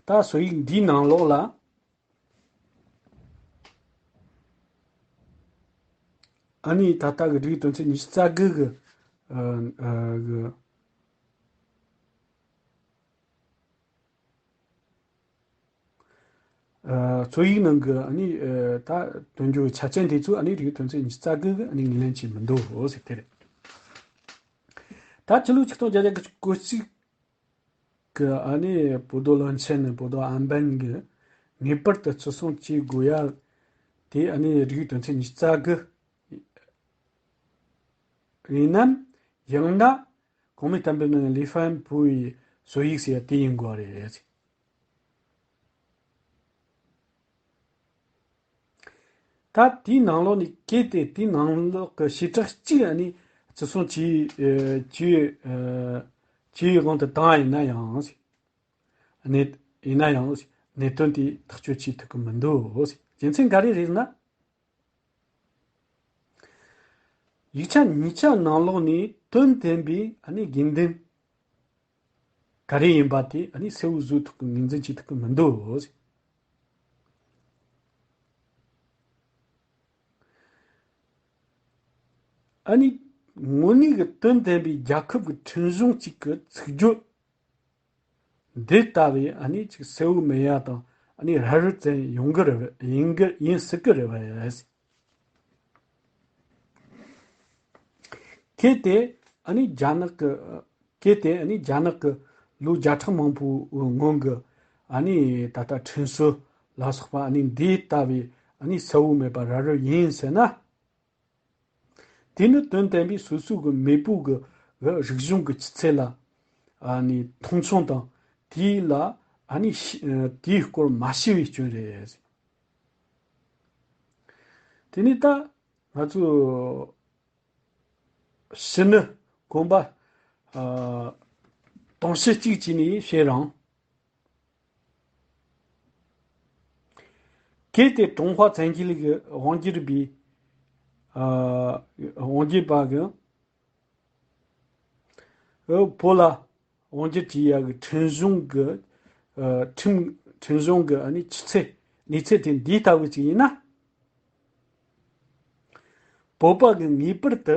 ད་སྲོལ་ཡིག་འདིའི་ནང་ལོགས་ལ། ཨ་ནི་ད་ལྟ་གི་འབྲུག་ཡིག་དོན་ཚན་ཉི་ཤུ་རྩ་དགུ་གི་ཨ་ཨ་གི་ཨ་སྲོལ་ཡིག་ནང་གི་ཨ་ནི་ཨ་ད་དོན་འགྱུར་ཆ་རྐྱེན་དེ་ཚོ་ཨ་ནི་འབྲུག་ཡིག་དོན་ཚན་ཉི་ཤུ་རྩ་དགུ་གི་ཨ་ནི་ངོས་ལེན་བྱས་མི་འདུག་ཟེར་དེ་རེད། ད་ཕྱི་ལོ་ཆིག་སྟོང་བརྒྱད་བརྒྱ་དགུ་བཅུ་གོ་གཅིག་གི་ཨ་ནི་བོ་དོ་བློན་ཆེན་ནི་བོ་དོ་ཨམ་བན་གྱིས་ངེས་པར་དུ་བརྩི་སྲུང་བྱེད་དགོས་ཡ་དེ་ཨ་ནི་འབྲུག་ཡིག་དོན་ཚན་ཉི་ཤུ་རྩ་དགུ་ཡིན་ནམ། ཡང་ན་གོང་མའི་གཏན་འབེབས་ནང་ལི་ཧྥན་པུའུ་ཡི་སྲོལ་ཡིག་ཟེར་ཡ་དེ་ཡིན་དགོས་རེད། ད་དེའི་ནང་ལོགས་ནས་གལ་ཏེ་དེའི་ནང་ལོགས་ཀྱི་བྱེ་བྲག་གཅིག་ཨ་ནི་བརྩི་སྲུང་བྱེད་ཨ་བྱེད་ཨ་བྱེད་ཡུལ་དབང་དུ་བཏང་ཡིན་ན་ཡང་། གནད་ཡིན་ན་ཡང་གནད་དོན་དེ་ཐག་གཅོད་བྱེད་ཐུབ་ཀྱི་མི་འདུག་རྒྱུ་མཚན་ག་རེ་རེད་ན། ཡིག་ཆ་གཉིས་ཆ་ནང་ལོགས་ནས་དོན་ལྡན་པའི་ཨ་ནི་དགོས་འདུན་ག་རེ་ཡིན་པ་དེ་ཨ་ནི་གསལ་བོ་བཟོ་ཐུབ་ཀྱི། ངོས་འཛིན་བྱེད་ཐུབ་ཀྱི་མི་འདུག་ཨ་ནི་དངོས་གནས་ཀྱི་དོན་ལྡན་པའི་རྒྱལ་ཁབ་ཀྱི་ཁྲིམས་གཞུང་གཅིག་གི་ཚིག་བརྗོད་ འདི་ལྟ་བུའི་ཨ་ནི་ཅིག་གསལ་བོ་མེད་ཡ་དང་ཨ་ནི་རབ་རིབ་ཙམ་ཡོང་གི་རེད། ཡིན་གི་ཡིན་སྲིད་གི་རེད་བ་ཡ། གལ་ཏེ་ཨ་ནི་རྒྱ་ནག་གི་གལ་ཏེ་ཨ་ནི་རྒྱ་ནག་གི་ལོ་བརྒྱ་ཕྲག་མང་པོའི་སྔོན་གྱི་ཨ་ནི་ད་ལྟ་ཁྲིམས་སྲོལ་ལ་སོགས་པ་ཨ་ནི་འདི་ལྟ་བུའི་ཨ་ནི་གསལ་བོ་མེད་པ་རབ་རིབ་ཡིན་ཟེར་ན། དེ་ནི་དོན་དམ་པའི་སོ་སོ་གི་མེས་པོ་གི་གི་རིག་གཞུང་གི་ཆུ་ཚད་ལ་ཨ་ནི་མཐོང་ཆུང་དང་དེ་ལ་ཨ་ནི་ཤི་ཨ་དེའི་སྐོར་མ་ཤེས་པའི་སྐྱོན་རེད། དེ་ནི་ད་ང་ཚོ་ཕྱི་ནི་གོམ་པ་ཨ་དུང་ཕྱུར་གཅིག་བྱས་ནས་བཤད་རུང་། གལ་ཏེ་ཀྲུང་ཧྭ་བཙན་རྒྱལ་གྱི་དབང་སྒྱུར་པའི་ཨ་དབང་སྒྱུར་པ་གི་ཨ་བོད་ལ་དབང་སྒྱུར་བྱེད་ཡག་གི་ཁྲིམས་གཞུང་གི་ཨ་ཁྲིམས་ཁྲིམས་གཞུང་གི་ཨ་ནི་ཆུ་ཚད་གནས་ཚད་དེ་འདི་ལྟ་བུ་ཅིག་ཡིན་ན། བོད་པ་གི་ངེས་པར་དུ་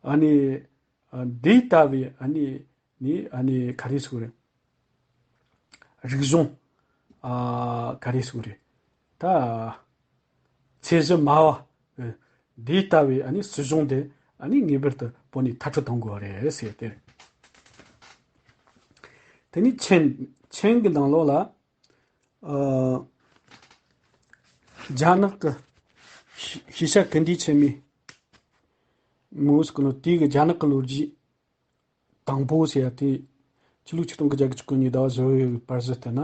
ཨ་ནི་ཨ་འདི་ལྟ་བུའི་ཨ་ནི་ནི་ཨ་ནི་ག་རེ་ཟེར་དགོས་རེད། རིག་གཞུང་ཨ་ག་རེ་ཟེར་དགོས་རེད། ད་ཚད་གཞི་དམའ་བ་འདི་ལྟ་བུའི་ཨ་ནི་སྲིད་གཞུང་དེ་ཨ་ནི་ངེས་པར་དུ་བོད་ནས་མཐར་སྐྲོད་གཏོང་དགོས་པ་རེད་ཟེར་ཏེ། དེ་ནི་ཆིན་ཆིན་གྱི་ནང་ལོགས་ལ། ཨ། རྒྱ་ནག་གི་ཤེས་བྱ་ཀིརྟི་ཆེན་མོའི་མོས་ཀུན་ལོ་དེའི་གི་རྒྱ་ནག་གི་ལོ་རྒྱུས་དང་པོ་ཟེར་ཡ་དེ་ཕྱི་ལོ་ཆིག་སྟོང་དགུ་བརྒྱ་དགུ་བཅུ་གོ་གཉིས་ཟླ་བ་བཞི་པའི་བར་གཞི་ལྟར་ན་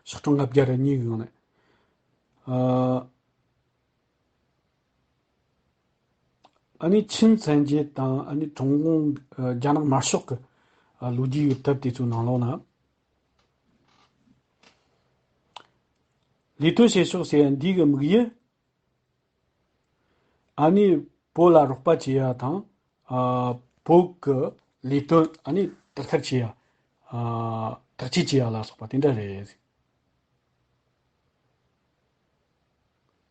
ཕྱོགས་སྒྲིག་ལྔ་བརྒྱ་རེ་གཉིས་གི་ནང་ནས། ཨ། ཨ་ནི་ཆིན་བཙན་རྒྱལ་དང་ཨ་ནི་ཀྲུང་གུང་ཨ་རྒྱ་ནག་དམར་ཤོག་གི་ཨ་ལོ་རྒྱུས་ཡོད་སྟབས་དེ་ཚོའི་ནང་ལོགས་ན། ལས་དོན་བྱེད་ཕྱོགས་ཟེར་ཡ་འདི་གི་དམིགས་ཡུལ། ཨ་ནི་བོད་ལ་རོགས་པ་བྱེད་ཡ་དང་། ཨ་བོད་གི་ལས་དོན་ཨ་ནི་དག་ཐེར་བྱེད་ཡ། ཨ་དག་བཅོས་བྱེད་ཡ་ལ་སོགས་པ་དེ་འདྲ་རེད།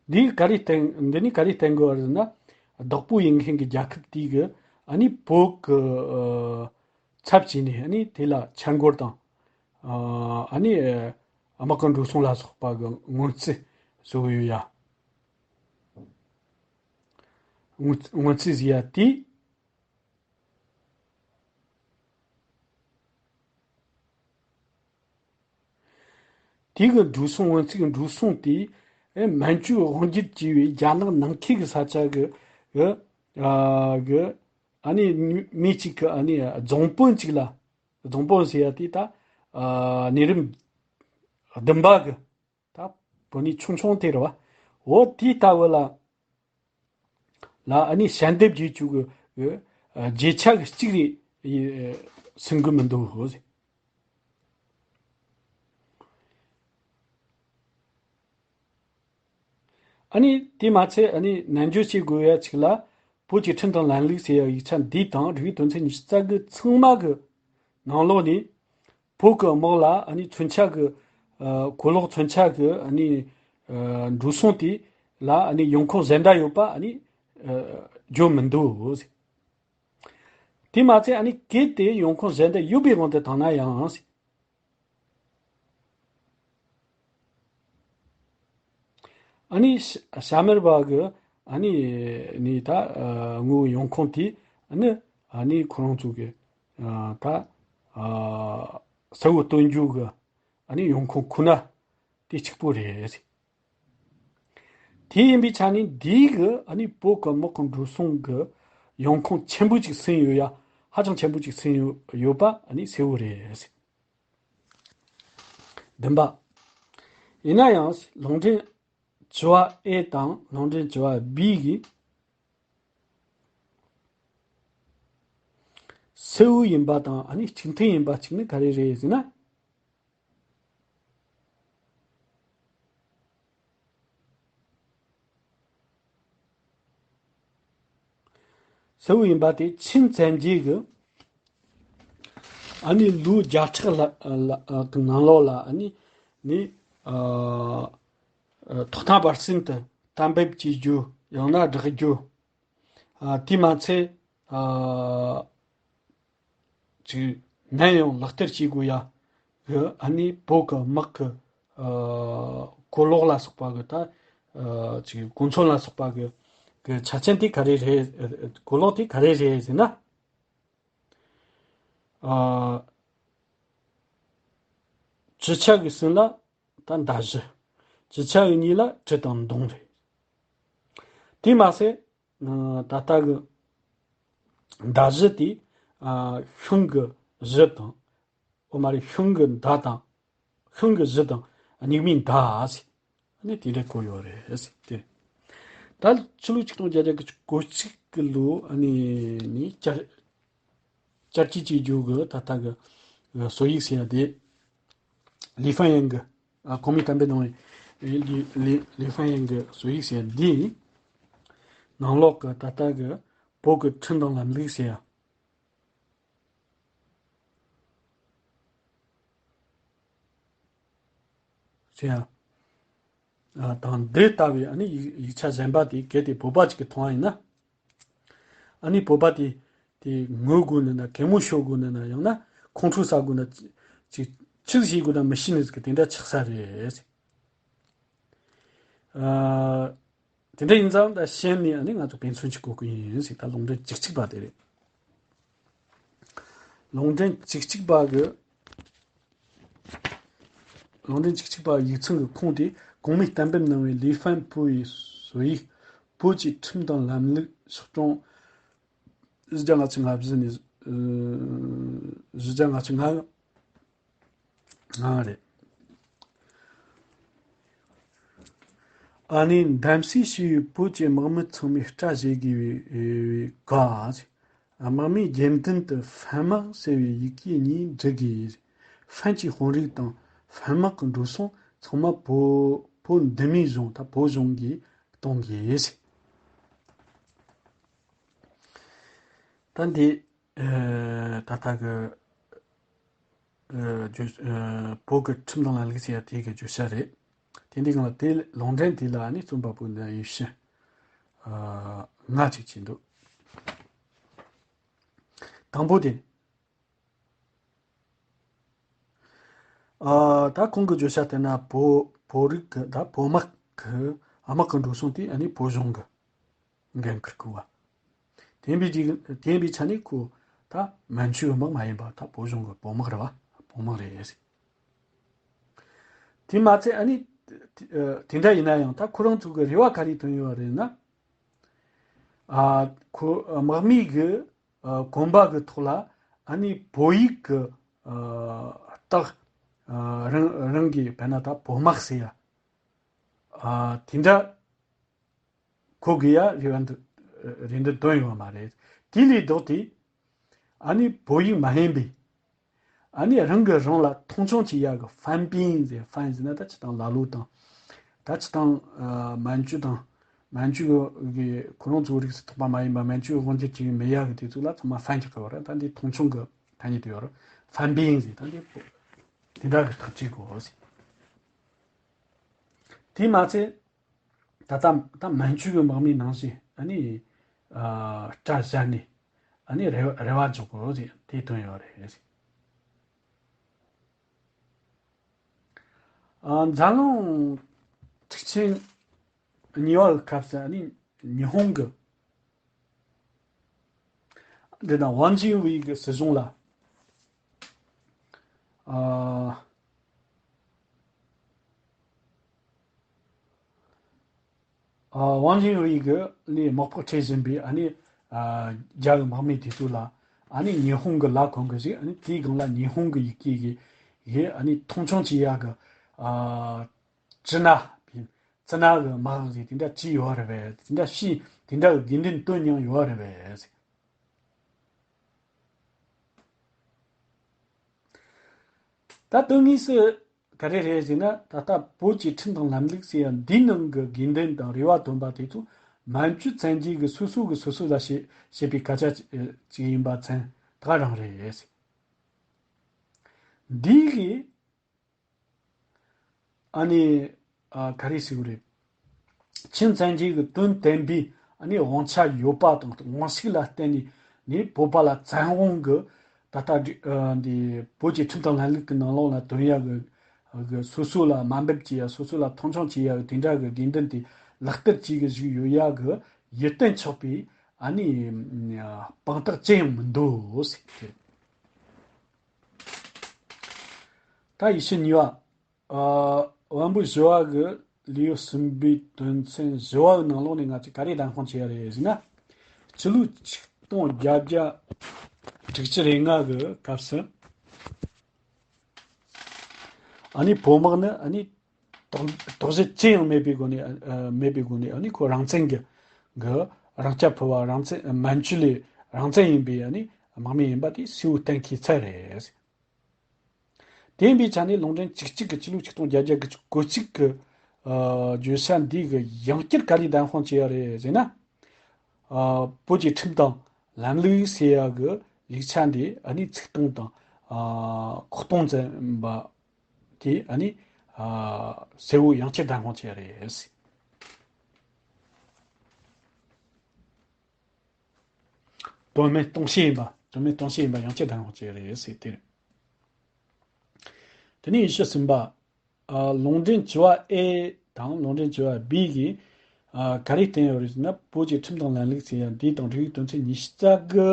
འདི་ག་རེ་བསྟན། འདི་ནི་ག་རེ་བསྟན་དགོས་པ་རེད་ན། བདག་པོ་ཡིན་མཁན་གྱི་རྒྱལ་ཁབ་དེ་གི་ཨ་ནི་བོད་ཀྱི་ཨ་ཚབ་བྱས་ནས་ཨ་ནི་དེ་ལ་འཆར་འགོད་དང་། ཨ་ནི་དམག་གི་འགྲོ་སོང་ལ་སོགས་པ་གི་སྔོན་རྩིས་བཟོ་གི་ཡོད་ཡ། སྔོན་སྔོན་རྩིས་ཟེར་ཡ་དེ། དེ་གི་འགྲོ་སོང་། སྔོན་རྩིས་ཀྱི་འགྲོ་སོང་དེ་ཨེ་མན་ཇུ་དབང་སྒྱུར་བྱས་པའི་རྒྱ་ནག་ནང་ཁུལ་གྱི་ས་ཆ་གི་གི་ཨ་གི་ཨ་ནི་མི་གཅིག་གི་ཨ་ནི་རྫོང་དཔོན་གཅིག་ལ། རྫོང་དཔོན་ཟེར་ཡ་དེ་ད་ཨ་གནས་རིམ་བདུན་པ་གི་ད་བོད་ནི་ཆུང་ཆུང་དེ་རེད་བ། འོ་དེ་ལྟ་བུ་ལ། ལ་ཨ་ནི་ཞལ་འདེབས་བྱེད་བཅུག་གི་རྗེས་ཆ་གི་གཅིག་རེད་ཟིན་གི་མི་འདུག་ཨ་ནི་དེ་མ་ཚད་ཨ་ནི་ནན་བརྗོད་བྱེད་དགོས་ཡ་ཅིག་ལ། བོད་ཀྱི་ཁྲིམས་དང་ལམ་ལུགས་ཟེར་ཡ་ཡིག་ཆ་འདི་དང་རིགས་དོན་ཚན་ཉི་ཤུ་རྩ་དགུ་ཚང་མ་གི་ནང་ལོགས་ནས། བོད་ཀྱི་དམག་ལ་ཨ་ནི་མཚོན་ཆ་གི་ཨ་གོ་ལོག་མཚོན་ཆ་གི་ཨ་ནི་ཨ་འགྲོ་སོང་དེ་ལ་ཨ་ནི་ཡོང་ཁུངས་གཞན་དག་ཡོད་པ་ཨ་ནི་ཨ་བརྗོད་མི་འདུག་དེ་མ་ཚད་ཨ་ནི་གལ་ཏེ་ཡོང་ཁུངས་གཞན་དག་ཡོད་པའི་དབང་དུ་བཏང་ན་ཡང་ཨ་ནི་ཤ- ཤ་མེར་བ་གི་ཨ་ནི་ནི་ད་ཨ་དངུལ་ཡོང་ཁུངས་དེ་ཨ་ནི་ཨ་ནི་ཁོ་རང་ཚོ་གི་ཨ་ད་ཨ་གསལ་བོ་སྟོན་རྒྱུ་གི་ཨ་ནི་ཡོང་ཁུངས་ཁོ་ན་དེ་གཅིག་པོ་རེད། དེ་ཡིན་པའི་ཆ་ནས་འདིའི་གི་ཨ་ནི་བོད་གི་དམག་གི་འགྲོ་སོང་གི་ཡོང་ཁུངས་ཆེན་པོ་ཅིག་ཟིན་ཡོད་ཡ། ཧ་ཅང་ཆེན་པོ་ཅིག་ཟིན་ཡོད་ཡོད་པ་ཨ་ནི་གསལ་བོ་རེད། བདུན་པ། ཡིན་ན་ཡང་ལུང་འདྲེན་བཅུ་བ་ཨེ་དང་ལུང་འདྲེན་བཅུ་བ་བི་གི་གསལ་བོ་ཡིན་པ་དང་ཨ་ནི་གཅིག་མཐུན་ཡིན་པ་གཅིག་ནི་ག་རེ་རེད་ཟེར་ན། གསལ་བོ་ཡིན་པ་དེ་ཆིན་བཙན་རྒྱལ་གྱི་ཨ་ནི་ལོ་བརྒྱ་ཕྲག་ལ་ལ་གི་ནང་ལོགས་ལ་ཨ་ནི་ནི་ཨ་ཐོག་མཐའ་བར་གསུམ་དུ་གཏན་འབེབས་བྱེད་རྒྱུ། ཡང་ན་བསྒྲགས་རྒྱུ། ཨ་དེ་མ་ཚད་ཨ། ཅིག་ནམ་ཡང་ལག་བསྟར་བྱེད་དགོས་ཡ་གི་ཨ་ནི་བོད་གི་དམག་གི་ཨ་གོ་ལོག་ལ་སོགས་པ་གི་ད་ཨ་ཅིག་གོ་མཚོན་ལ་སོགས་པ་གི་གི་ཆ་རྐྱེན་དེ་ག་རེ་རེད། གོ་ལོག་དེ་ག་རེ་རེད་ཟེར་ན། ཨ་བཅུ་ཆ་གི་སྲིན་ལ་ད་མདའ་བཞི། བཅུ་ཆ་གི་གཉིས་ལ་གྲི་དང་མདུང་རེད། དེ་མ་ཟད་ཨ་ད་ལྟ་གི་མདའ་བཞི་དེ་ཨ་ཤིང་གི་གཞུ་དང་། འོ་མ་རེད། ཤིང་གི་མདའ་དང་། ཤིང་གི་གཞུ་དང་། སྨྱུག་མའི་མདའ་ཟེར། ཨ་ནི་དེ་འདྲ་བཀོད་ཡོད་རེད་ཟེར་ཏེ། ད་ཕྱི་ལོ་ཆིག་སྟོང་བརྒྱད་བརྒྱ་གོ་གཅིག་གི་ལོ་ཨ་ནི་ནི་བསྐྱར་བསྐྱར་བཅོས་བྱེད་རྒྱུ་གི་ད་ལྟ་གི་བཟོ་ཡིག་ཟེར་ཡ་དེ། ལི་ཧྥན་ཡན་གི་ཨ་གོང་མའི་བསྟན་པའི་ནང་ལི་ལི་ལི་ཧྥན་ཡན་གི་བཟོ་ཡིག་ཟེར་ཡ་འདི་ནང་ལོགས་གི་ད་ལྟ་གི་བོད་ཀྱི་ཁྲིམས་དང་ལམ་ལུགས་ཟེར་ཡ། ཟེར་ཡ། ཨ་དང་འདི་ལྟ་བུའི་ཨ་ནི་ཡིག་ཡིག་ཆ་གཞན་པ་དེ་གལ་ཏེ་བོད་པ་ཅིག་གིས་མཐོང་བ་ཡིན་ན། ཨ་ནི་བོད་པ་དེ་དེ་ངུ་དགོས་ནི་ན། གད་མོ་ཤོར་དགོས་ནི་ན། ཡང་ན་ཁོང་ཁྲོ་ཟ་དགོས་ན། ཅིག་ཅིག་ཅི་ཞིག་དགོས་ན་མི་ཤེས་ནི་ཟིག་གི་དེ་འདྲ་ཆགས་ས་རེད། ཨ་དེ་འདྲ་ཡིན་ཙང་ད་གཞི་ནས་ཨ་ནི་ང་ཚོ་ཕན་ཚུན་གཅིག་གོ་གི་ཡིན་ཟིག་ད་ལུང་འདྲེན་བཅུ་གཅིག་པ་དེ་རེད། ལུང་འདྲེན་བཅུ་གཅིག་པ་གི། ལུང་འདྲེན་བཅུ་གཅིག་པ་ཡིག་ཚང་གི་ཁུངས་དེ་གོང་མའི་གཏན་འབེབས་གནང་བའི་ལི་ཧྥན་པུའུ་ཡི་བཟོ་ཡིག། བོད་ཀྱི་ཁྲིམས་དང་ལམ་ལུགས་ཤོག་གྲངས་བཞི་བརྒྱ་ལྔ་བཅུ་ང་བཞི་ནས་ཨ་བཞི་བརྒྱ་ལྔ་བཅུ་ང་ལྔ་རེད། ཨ་ནི་འདེམས་གསེས་ཞུས་པའི་བོད་ཀྱི་དམག་མི་ཚང་མས་སྐྲ་བཞེས་དགོས་པའི་བཀའ། དམག་མིའི་རྒྱབ་མདུན་དུ་ཧྥན་དམག་ཟེར་བའི་ཡི་གེ་གཉིས་འབྲི་དགོས། ཧྥན་གྱི་དཔོན་རིགས་དང་ཧྥན་དམག་གི་འགྲོ་སོང་ཚང་མ་བོད་བོད་འདི་མའི་གཞུང་ད་བོད་གཞུང་གིས་གཏོང་དགོས། ད་འདི་ཨ་ད་ལྟ་གི་ཨ་བརྗོད་ཨ་བོད་ཀྱི་ཁྲིམས་དང་ལམ་ལུགས་ཟེར་ཡ་དེ་གི་བརྗོད་བྱ་རེད། དེ་འདི་གང་ལ་དེ་ལུང་འདྲེན་དེ་ལ་ནི་རྩོམ་པ་པོ་འདི་ཡེ་ཤེས་ཨ་ལྔ་ཅིག་བྱས་འདུག་དང་པོ་དེ། ཨ་ད་ཁོང་གི་བརྗོད་བྱ་དེ་ན་བོད་བོད་རིགས་ཀྱི་ད་བོད་དམག་གི་དམག་གི་འགྲོ་སོང་དེ་ཨ་ནི་བོད་གཞུང་གི་འགན་འཁུར་དགོས་པ། དེ་ཡིན་པའི་རྗེས་དེ་ཡིན་པའི་ཆ་ནས་ཁོ་ད་མན་ཇུའི་དམག་མ་ཡིན་པ་ད་བོད་གཞུང་གི་བོད་དམག་རེད་བ། བོད་དམག་རེད། དེ་མ་ཚད་ཨ་ནི་དེ་འདྲ་ཡིན་ན་ཡང་ད་ཁོ་རང་ཚོ་གི་རེ་བ་ག་རེ་བཏོན་ཡོད་རེད་ན། ཨ་ཁོ་དམག་མི་གི་ཨ་གོམ་པ་གི་ཐོག་ལ་ཨ་ནི་བོད་ཡིག་གི་ཨ་རྟགས་ཨ་རང་རང་གི་དཔེར་ན་ད་བོད་དམག་ཟེར་ཡ་ཨ་དེ་འདྲ་གོ་དགོས་ཡ་རེ་བ་འདི་རེ་འདུན་བཏོན་ཡོད་མ་རེད། དེ་ལས་ལྡོག་སྟེ་ཨ་ནི་བོད་ཡིག་མ་ཡིན་པའི་ཨ་ནི་རང་གི་རང་ལ་མཐོང་ཆུང་བྱེད་ཡག་གི་ཧྥན་པིན་ཟེར། ཧྥན་ཟེར་ན་ད་སྤྱིར་བཏང་ལ་ལུ་དང་། ད་སྤྱིར་བཏང་ཨ་མན་ཇུ་དང་། མན་ཇུ་གི་ཁོ་རང་ཚོའི་རིགས་སུ་གཏོགས་པ་མ་ཡིན་པ་མན་ཇུ་དབང་སྒྱུར་བྱེད་ཀྱི་མི་ཡག་གི་དེ་ཚོ་ལ་ཚང་མ་ཧྥན་གྱི་སྐད་བར་ད་འདི་མཐོང་ཆུང་གི་ཐ་སྙད་དུ་ཡོད་རེད། ཧྥན་པིན་ཟེར་ད་འདི་དེ་འདྲ་གི་ཐག་གཅོད་དགོས་ཟེར། དེ་མ་ཚད། ད་ལྟ་ད་མན་ཇུ་གི་དམག་མིའི་ནང་བཞིན་ཨ་ནི་ཨ་སྐྲ་བཞར་ནས་ཨ་ནི་རེ་བ་རེ་བ་འཇོག་དགོས་ཟེར་དེ་བཏོན་ཡོད་རེད། ཨ་འཛམ་གླིང་འཁྲུག་ཆེན་གཉིས་པ་གི་སྐབས་སུ་ཨ་ནི་ཉི་ཧོང་གི་འདི་དང་ཝང་ཅིན་ཝེ་གི་སྲིད་གཞུང་ལ། ཨ་ཨ་ཝང་ཅིན་ཝེ་གི་ནི་དམག་ཕོགས་ཁྲིད་བཞིན་པའི་ཨ་ནི་ཨ་རྒྱ་གི་དམག་མི་དེ་ཚོ་ལ་ཨ་ནི་ཉི་ཧོང་གི་ལ་གོང་གི་ཞིག་ཨ་ནི་དེའི་སྒང་ལ་ཉི་ཧོང་གི་ཡི་གེ་གི་ཡི་ཨ་ནི་མཐོང་ཆུང་བྱེད་ཡག་གི་ཨ་ཅི་ན་ཙི་ན་གི་དམག་ཟེར་དེ་འདྲ་བྲིས་ཡོད་རེད་པས། དེ་འདྲ་ཤེས་དེ་འདྲ་གི་དགོས་འདུན་བཏོན་མྱོང་ཡོད་རེད་པས། ད་དོན་དངོས་སུ་ག་རེ་རེད་ཟེར་ན། ད་ལྟ་བོད་ཀྱི་ཁྲིམས་དང་ལམ་ལུགས་ཟེར་ཡ་འདིའི་ནང་གི་དགོས་འདུན་དང་རེ་བ་བཏོན་པ་དེ་ཚོ་མན་ཇུ་བཙན་རྒྱལ་གྱི་སོ་སོ་གི་སོ་སོ་ལ་བྱེད་བྱེད་པའི་སྐད་ཆ་ཅིག་ཡིན་པ་མཚོན་ད་ག་རང་རེད། འདི་གི་ཨ་ནི་ཨ་ག་རེ་ཟེར་དགོས་རེད། ཆིང་བཙན་རྒྱལ་གྱི་དོན་བསྟན་པའི་ཨ་ནི་དབང་ཆ་ཡོད་པ་དང་དབང་ཤུགས་ལ་བརྟེན་ནས་ནི་བོད་པ་ལ་བཙན་དབང་གི་ ད་ལྟ་འདི་བོད་ཀྱི་ཁྲིམས་དང་ལམ་ལུགས་ཀྱི་ནང་ལོགས་ལ་དོན་ཡག་གི་གི་སོ་སོ་ལ་དམའ་འབེབས་བྱེད་ཡ། སོ་སོ་ལ་མཐོང་ཆུང་བྱེད་ཡ་གི་དེ་འདྲ་གི་དགོས་འདུན་དེ་ལག་བསྟར་བྱེད་གི་བཞུགས་ཡོད་ཡ་གི་ཡིད་བརྟན་ཆོག་པའི་ཨ་ནི་དཔང་རྟགས་ཅི་ཡང་མི་འདུག་ཟེར་གི། ད་ཡིག་ཆ་གཉིས་པ། ཨ། དབང་པོ་བཞི་པ་གི་ལེའུ་གསུམ་པའི་དོན་ཚན་བཞི་པ་གི་ནང་ལོགས་ནས་ང་ཚོས་ག་རེ་བདམས་དཔང་བྱེད་ཡ་རེད་ཟེར་ན། སྤྱི་ལོ་ཆིག་སྟོང་བརྒྱད་བརྒྱ་དྲུག་ཅུ་རེ་ལྔ་གི་སྐབས་སུ། ཨ་ནི་བོད་དམག་ནི་ཨ་ནི་དོགས་དོགས་གཞི་ཅི་ཡང་མེད་པའི་སྒོ་ནས། ཨ། མེད་པའི་སྒོ་ནས་ཨ་ནི་ཁོ་རང་བཙན་གྱི་གི་རང་སྐྱ་ཕུལ་བ། རང་བཙན། མན་ཇུ་ལི་རང་བཙན་ཡིན་པའི་ཨ་ནི་དམག་མི་ཡིན་པ་དེ་གསལ་བོ་གཏན་འཁེལ་ཚར་རེད། དེ་ཡིན་པའི་ཆ་ནས་ལུང་འདྲེན་བཅུ་གཅིག་གི་སྤྱི་ལོ་ཆིག་སྟོང་བརྒྱད་བརྒྱ་དགུ་བཅུ་གོ་གཅིག་གི་ཨ་བརྗོད་བྱ་འདི་གི་ཡང་བསྐྱར་ག་རེ་བདམས་དཔང་བྱེད་ཡ་རེད་ཟེར་ན། ཨ། བོད་ཀྱི་ཁྲིམས་དང་ལམ་ལུགས་ཟེར་ཡ་གི་ཡིག་ཆ་འདི་ཨ་ནི་ཚིག་སྟོང་དང་ཨ་ཁོག་སྟོང་ཙམ་པ་དེ་ཨ་ནི་ཨ་གསལ་བོ་ཡང་བསྐྱར་བདམས་དཔང་བྱེད་ཡ་རེད། དོན་མེད་སྟོང་བཤད་ཡིན་པ། དོན་མེད་སྟོང་བཤད་ཡིན་པ་ཡང་བསྐྱར་བདམས་དཔང་བྱེད་ཡ་རེད་ཟེར་ཏེ། དེ་ནས་ཉི་ཤུ་གསུམ་པ། ཨ། ལུང་འདྲེན་བཅུ་པ་ཨེ་དང་ལུང་འདྲེན་བཅུ་པ་བི་གིས་ཨ་ག་རེ་བསྟན་ཡོད་རེད་ཟེར་ན། བོད་ཀྱི་ཁྲིམས་དང་ལམ་ལུགས་ཟེར་ཡ་འདི་དང་འབྲེལ་ཡོད་དོན་ཚན་ཉི་ཤུ་རྩ་དགུ་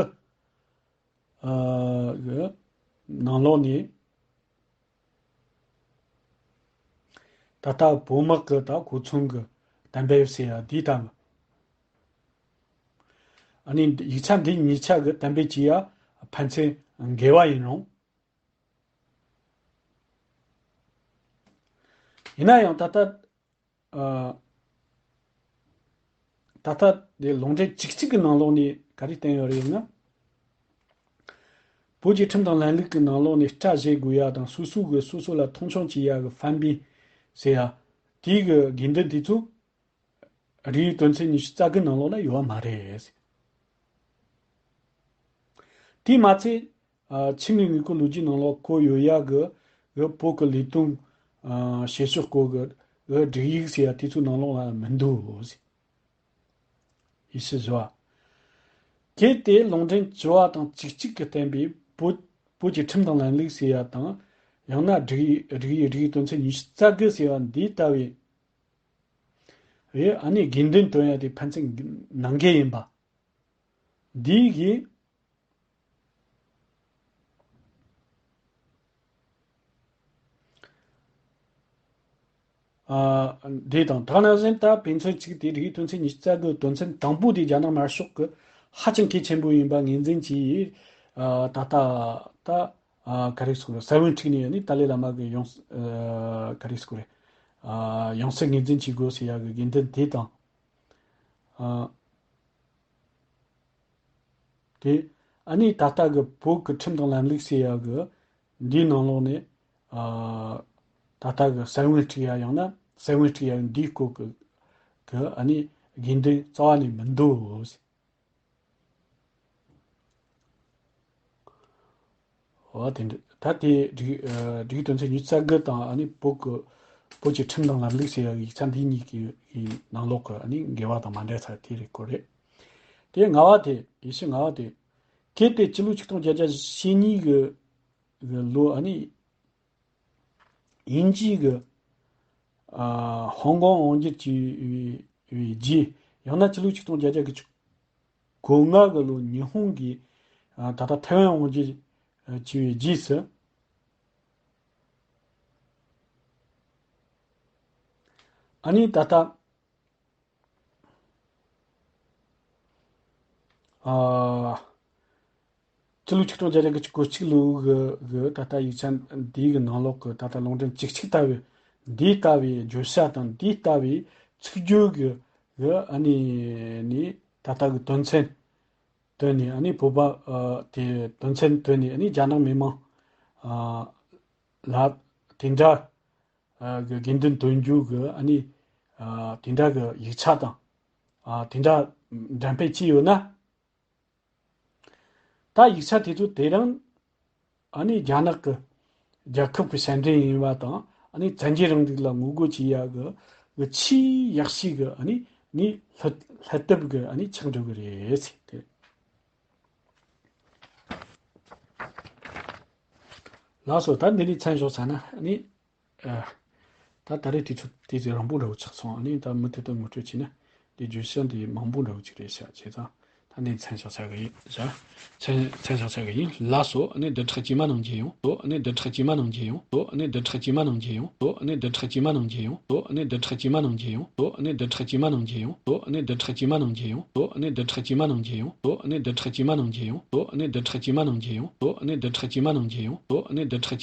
ཨ་གི་ནང་ལོགས་ནས། ད་ལྟ་བོད་དམག་གི་ད་གོ་མཚོན་གྱི་གཏན་འབེབས་ཟེར་ཡ་འདི་དང་། ཨ་ནི་ཡིག་ཆ་འདི་གཉིས་ཆ་གི་གཏན་འབེབས་བྱེད་ཡ་ཕན་ཚུན་འགལ་བ་ཡིན་རུང་། ཡིན་ན་ཡང་ད་ལྟ། ཨ། ད་ལྟ་དེ་ལུང་འདྲེན་བཅུ་གཅིག་གི་ནང་ལོགས་ནས་ག་རེ་བསྟན་ཡོད་རེད་ཟེར་ན། བོད་ཀྱི་ཁྲིམས་དང་ལམ་ལུགས་ཀྱི་ནང་ལོགས་ནས་སྐྲ་བཞེས་དགོས་ཡ་དང་། སོ་སོ་གིས་སོ་སོ་ལ་མཐོང་ཆུང་བྱེད་ཡ་གི་ཕན་པའི་ཟེར་ཡ་དེའི་གི་དགོས་འདུན་དེ་ཚོ་རིགས་དོན་ཚན་ཉི་ཤུ་རྩ་དགུ་ནང་ལོགས་ལ་ཡོད་པ་མ་རེད། དེས་མ་ཚད། ཨ། ཕྱི་མའི་དངོས་པོ་ལོ་རྒྱུས་ནང་ལོགས་བཀོད་ཡོད་ཡ་གི་གི་བོད་ཀྱི་ལས་དོན། ཨ། བྱེད་ཕྱོགས་སྐོར་གྱི་གི་སྒྲིག་ཡིག་ཟེར་ཡ་དེ་ཚོའི་ནང་ལོགས་ལ་མི་འདུག་ཟེར། ཡིག་ཆ་བཞི་པ། གལ་ཏེ་ལུང་འདྲེན་བཅུ་པ་དང་བཅུ་གཅིག་གིས་བསྟན་པའི་བོད་བོད་ཀྱི་ཁྲིམས་དང་ལམ་ལུགས་ཟེར་ཡ་དང་། ཡང་ན་སྒྲིག་སྒྲིག་ཡིག་རིགས་དོན་ཚན་ཉི་ཤུ་རྩ་དགུ་ཟེར་བ་འདི་ལྟ་བུའི། ཨེ། ཨ་ནི་དགོས་འདུན་བཏོན་ཡ་དེ་ཕན་ཚུན་ནང་འགལ་ཡིན་པ། འདི་གིས། ཨ། འདི་དང་། དེ་ནང་བཞིན་ད་དཔེ་མཚོན་གཅིག་དེ་རིགས་དོན་ཚན་ཉི་ཤུ་རྩ་དགུ་དོན་ཚན་དང་པོ་དེ་རྒྱ་ནག་དམར་ཤོག་གི་ཧ་ཅང་གལ་ཆེན་པོ་ཡིན་པ་ངོས་འཛིན་གྱིས། ཨ། ད་ལྟ་ད། ཨ། ག་རེ་ཟེར་དགོས་རེད། ས་བོན་འཁྲིགས་ནས་ནི་ཏཱ་ལའི་བླ་མ་གི་ཡང་། ཨ། ག་རེ་ཟེར་དགོས་རེད། ཨ། ཡང་སྲིད་ངོས་འཛིན་བྱེད་དགོས་ཟེར་ཡ་གི་དགོས་འདུན་དེ་དང་། ཨ། དེ། ཨ་ནི་ད་ལྟ་གི་བོད་ཀྱི་ཁྲིམས་དང་ལམ་ལུགས་ཟེར་ཡ་གི་འདིའི་ནང་ལོགས་ནས། ཨ། ད་ལྟ་གི་ས་བོན་འཁྲིགས་ཡ། ཡང་ན་ས་བོན་འཁྲིགས་ཡ་འདིའི་སྐོར་གྱི་གི་ཨ་ནི་དགོས་འདུན་རྩ་བ་ནས་མི་འདུག། འོ་དེ་འདྲ། ད་དེ་སྒྲིག་ཨ་སྒྲིག་དོན་ཚན་ཉི་ཤུ་རྩ་དགུ་དང་། ཨ་ནི་བོད་ཀྱི་བོད་ཀྱི་ཁྲིམས་དང་ལམ་ལུགས་ཟེར་ཡ་གི་ཡིག་ཆ་འདི་གཉིས་ཀྱི་ནང་ལོགས་ཀྱི་ཨ་ནི་འགལ་བ་དང་མ་འདྲ་ས་དེ་རེད་ཀྱི་རེད། དེ་ལྔ་པ་དེ། ཡིག་ཆ་ལྔ་པ་དེ། གལ་ཏེ་སྤྱི་ལོ་ཆིག་སྟོང་བརྒྱད་བརྒྱ་ཞེ་གཉིས་ཀྱི་ལོ། ཨ་ནི་དབྱིན་ཇི་གི་ཨ་ཧོང་ཀོང་དབང་སྒྱུར་བྱས་པའི་རྗེས། ཡང་ན་སྤྱི་ལོ་ཆིག་སྟོང་བརྒྱད་བརྒྱ་གོ་ལྔ་གི་ལོ་ཉི་ཧོང་གིས་ཨ་ད་ལྟ་ཐའེ་ཝན་དབང་སྒྱུར་བྱས་པའི་རྗེས་སུ། ཨ་ནི་ད་ལྟ། ཨ། སྤྱི་ལོ་ཆིག་སྟོང་བརྒྱད་བརྒྱ་གོ་གཅིག་ལོའི་གི་གི་ད་ལྟ་ཡིག་ཆ་འདིའི་གི་ནང་ལོགས་ཀྱི་ད་ལྟ་ལུང་འདྲེན་བཅུ་གཅིག་ལྟ་བུའི། འདི་ལྟ་བུའི་བརྗོད་བྱ་དང་འདི་ལྟ་བུའི་ཚིག་སྦྱོར་གྱི་གི་ཨ་ནི་ནི་ད་ལྟ་གི་དོན་ཚན་བཏོན་ནས། ཨ་ནི་བོད་པ་ཨ་དེ་དོན་ཚན་བཏོན་ནས། ཨ་ནི་རྒྱ་ནག་མི་མང་ཨ་ལ་དེ་འདྲ་ཨ་གི་དགོས་འདུན་འདོན་རྒྱུ་གི་ཨ་ནི་ཨ་དེ་འདྲ་གི་ཡིག་ཆ་དང་། ཨ་དེ་འདྲ་འགྲེམས་སྤེལ་བྱས་ཡོད་ན། ད་ཡིག་ཆ་དེ་ཚོ་དེ་རིང་ཨ་ནི་རྒྱ་ནག་གི་རྒྱལ་ཁབ་ཀྱི་ཕྱི་འབྲེལ་ཡིན་པ་དང་། ཨ་ནི་བཙན་རྒྱལ་རིང་ལུགས་ལ་ངོ་རྒོལ་བྱེད་ཡ་གི་གི་ཆེས་ཡག་ཤོས་གི་ཨ་ནི་ནི་སློབ་སློབ་དེབ་གི་ཨ་ནི་ཆགས་འགྲོ་གི་རེད་ཟེར་ཏེ། ལགས་སོ། ད་འདི་ནས་མཚམས་འཇོག་ཚར་ན་ནི། ཨ། ད་ད་རེས་དུས་ཚོད་དེ་ཚོ་རིང་པོ་འདྲ་བོ་ཆགས་སོང་། ཨ་ནི་ད་མུ་མཐུད་དུ་ངོ་སྤྲོད་བྱས་ན་འདི་བརྗོད་བྱ་འདི་མང་པོ་འདྲ་བོ་ཅིག་རེད་ཤག་བྱས་ཙང་ད་འདི་མཚམས་འཇོག་ཚར་གི་ཡིན་ཤག་མཚམས་མཚམས་འཇོག་ཚར་གི་ཡིན། ལགས་སོ། ཨ་ནི་བདུན་ཕྲག་རྗེས་མ་ནང་མཇལ་ཡོང་། ཨ་ནི་བདུན་ཕྲག་རྗེས་མ་ནང་མཇལ་ཡོང་། ཨ་ནི་བདུན་ཕྲག་རྗེས་མ་ནང་མཇལ་ཡོང་། ཨ་ནི་བདུན་ཕྲག་རྗེས་མ་ནང་མཇལ་ཡོང་། ཨ་ནི་བདུན་ཕྲག་རྗེས་མ་ནང་མཇལ་ཡོང་། ཨ་ནི་བདུན་ཕྲག་རྗེས་མ་ནང་མཇལ་ཡོང་། ཨ་ནི་བདུན་ཕྲག་རྗེས་མ་ནང་མཇལ་ཡོང་། ཨ་ནི་བདུན་ཕྲག་རྗེས་མ་ནང་མཇལ་ཡོང་། ཨ་ནི་བདུན་ཕྲག་རྗེས་མ་ནང་མཇལ་ཡོང་། ཨ་ནི་བདུན་ཕྲག་རྗེས་མ་ནང་མཇལ་ཡོང་། ཨ་ནི་བདུན་ཕྲག་རྗེས་མ་ནང་མཇལ་ཡོང་། ཨ་ནི་བདུན་ཕྲག་རྗེས་མ་ནང་མཇལ་ཡོང་། ཨ་ནི་བདུན་ཕྲག་